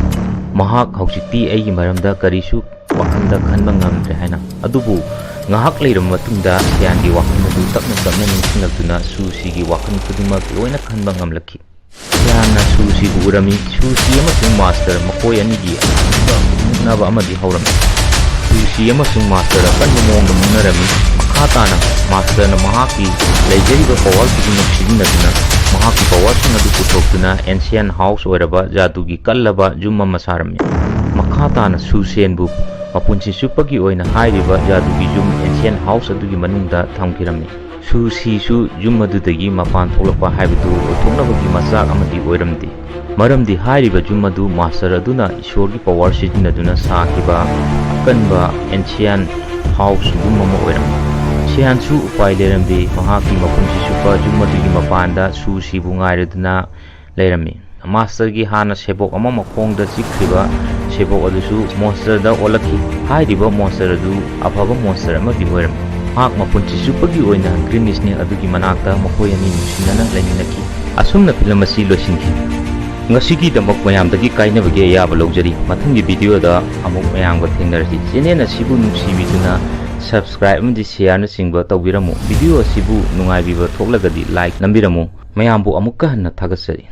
ꯃꯍꯥꯛ ꯍꯧꯖꯤꯛꯇꯤ ꯑꯩꯒꯤ ꯃꯔꯝꯗ ꯀꯔꯤꯁꯨ ꯋꯥꯈꯜꯗ ꯈꯟꯕ ꯉꯝꯗ꯭ꯔꯦ ꯍꯥꯏꯅ꯫ ꯑꯗꯨꯕꯨ ꯉꯥꯏꯍꯥꯛ ꯂꯩꯔꯕ ꯃꯇꯨꯡꯗ ꯁꯤꯌꯥꯟꯒꯤ ꯋꯥꯈꯜ ꯑꯗꯨ ꯇꯞꯅ ꯇꯞꯅ ꯅꯤꯡꯁꯤꯡꯂꯛꯇꯨꯅ ꯁꯨꯁꯤꯒꯤ ꯋꯥꯈꯜ ꯈꯨꯗꯤꯡꯃꯛ ꯂꯣꯏꯅ ꯈꯟꯕ ꯉꯝꯂꯛꯈꯤ꯫ ꯁꯤꯌꯥꯟꯅ ꯁꯨꯁꯤꯕꯨ ꯎꯔꯝꯃꯤ꯫ ꯁꯨꯁꯤ ꯑꯃꯁꯨꯡ ꯃꯥꯁꯇꯔ ꯃꯈꯣꯏ ꯑꯅꯤꯒꯤ ꯑꯀꯟꯕ ꯃꯨꯛꯅꯕ ꯑꯃꯗꯤ ꯍꯧꯔꯝꯃꯤ꯫ ꯁꯨꯁꯤ ꯑꯃꯁꯨꯡ ꯃꯥꯁꯇꯔ ꯑꯀꯟꯕ ꯃꯑꯣꯡꯗ ꯃꯨꯛꯅꯔꯝꯃꯤ꯫ ꯃꯈꯥ ꯇꯥꯅ ꯃꯥꯁꯇꯔꯅ ꯃꯍꯥꯛꯀꯤ ꯂꯩꯖꯔꯤꯕ ꯄꯋꯥꯔ ꯈꯨꯗꯤꯡꯃꯛ ꯁꯤꯖꯤꯟꯅꯗꯨꯅ ꯃꯍꯥꯛꯀꯤ ꯄꯋꯥꯔꯁꯤꯡ ꯑꯗꯨ ꯄꯨꯊꯣꯛꯇꯨꯅ ꯑꯦꯟꯁꯤꯌꯟ ꯍꯥꯎꯁ ꯑꯣꯏꯔꯕ ꯖꯥꯗꯨꯒꯤ ꯀꯜꯂꯕ ꯌꯨꯝ ꯑꯃ ꯁꯥꯔꯝꯃꯤ꯫ ꯃꯈꯥ ꯇꯥꯅ ꯁꯨꯁꯦꯟꯕꯨ ꯃꯄꯨꯟꯁꯤ ꯆꯨꯞꯄꯒꯤ ꯑꯣꯏꯅ ꯍꯥꯏꯔꯤꯕ ꯖꯥꯗꯨꯒꯤ ꯌꯨꯝ ꯑꯦꯟꯁꯤꯌꯟ ꯍꯥꯎꯁ ꯑꯗꯨꯒꯤ ꯃꯅꯨꯡꯗ ꯊꯝꯈꯤꯔꯝꯃꯤ꯫ ꯁꯨꯁꯤꯁꯨ ꯌꯨꯝ ꯑꯗꯨꯗꯒꯤ ꯃꯄꯥꯟ ꯊꯣꯛꯂꯛꯄ ꯍꯥꯏꯕꯗꯨ ꯑꯣꯏꯊꯣꯛꯅꯕꯒꯤ ꯃꯆꯥꯛ ꯑꯃꯗꯤ ꯑꯣꯏꯔꯝꯗꯦ꯫ ꯃꯔꯝꯗꯤ ꯍꯥꯏꯔꯤꯕ ꯌꯨꯝ ꯑꯗꯨ ꯃꯥꯁꯇꯔ ꯑꯗꯨꯅ ꯏꯁꯣꯔꯒꯤ ꯄꯋꯥꯔ ꯁꯤꯖꯤꯟꯅꯗꯨꯅ ꯁꯥꯈꯤꯕ ꯑꯀꯟꯕ ꯑꯦꯟꯁꯤꯌꯟ ꯍꯥꯎꯁ ꯌꯨꯝ ꯑꯃ ꯑꯣꯏꯔꯝꯃꯤ꯫ ꯁꯤꯌꯥꯟꯁꯨ ꯎꯄꯥꯏ ꯂꯩꯔꯝꯗꯦ꯫ ꯃꯍꯥꯛꯀꯤ ꯃꯄꯨꯟꯁꯤ ꯆꯨꯞꯄ ꯌꯨꯝ ꯑꯗꯨꯒꯤ ꯃꯄꯥꯟꯗ ꯁꯨꯁꯤꯕꯨ ꯉꯥꯏꯔꯗꯨꯅ ꯂꯩꯔꯝꯃꯤ꯫ ꯃꯥꯁꯇꯔꯒꯤ ꯍꯥꯟꯅ ꯁꯦꯕꯣꯛ ꯑꯃ ꯃꯈꯣꯡꯗ ꯆꯤꯛꯈ꯭ꯔꯤꯕ ꯁꯦꯕꯣꯛ ꯑꯗꯨꯁꯨ ꯃꯣꯟꯁꯇꯔꯗ ꯑꯣꯜꯂꯛꯈꯤ꯫ ꯍꯥꯏꯔꯤꯕ ꯃꯣꯟꯁꯇꯔ ꯑꯗꯨ ꯑꯐꯕ ꯃꯣꯟꯁꯇꯔ ꯑꯃꯗꯤ ꯑꯣꯏꯔꯝꯃꯤ꯫ ꯃꯍꯥꯛ ꯃꯄꯨꯟꯁꯤ ꯆꯨꯞꯄꯒꯤ ꯑꯣꯏꯅ ꯒ꯭ꯔꯤꯟ ꯁ꯭ꯅꯦꯛ ꯑꯗꯨꯒꯤ ꯃꯅꯥꯛꯇ ꯃꯈꯣꯏ ꯑꯅꯤ ꯅꯨꯡꯁꯤꯅꯅ ꯂꯩꯃꯤꯟꯅꯈꯤ꯫ ꯑꯁꯨꯝꯅ ꯐꯤꯂꯝ ꯑꯁꯤ ꯂꯣꯏꯁꯤꯟꯈꯤ꯫ ꯉꯁꯤꯒꯤꯗꯃꯛ ꯃꯌꯥꯝꯗꯒꯤ ꯀꯥꯏꯅꯕꯒꯤ ꯑꯌꯥꯕ ꯂꯧꯖꯔꯤ꯫ ꯃꯊꯪꯒꯤ video ꯗ ꯑꯃꯨꯛ ꯃꯌꯥꯝꯒ ꯊꯦꯡꯅꯔꯁꯤ꯫ Channel ꯑꯁꯤꯕꯨ ꯅꯨꯡꯁꯤꯕꯤꯗꯨꯅ subscribe ꯑꯃꯗꯤ share ꯅꯆꯤꯡꯕ ꯇꯧꯕꯤꯔꯝꯃꯨ꯫ Video ꯑꯁꯤꯕꯨ ꯅꯨꯡꯉꯥꯏꯕꯤꯕ ꯊꯣꯛꯂꯒꯗꯤ like ꯅꯝꯕꯤꯔꯝꯃꯨ꯫ ꯃꯌꯥꯝꯕꯨ ꯑꯃꯨꯛꯀ ꯍꯟꯅ ꯊꯥꯒꯠꯆꯔꯤ꯫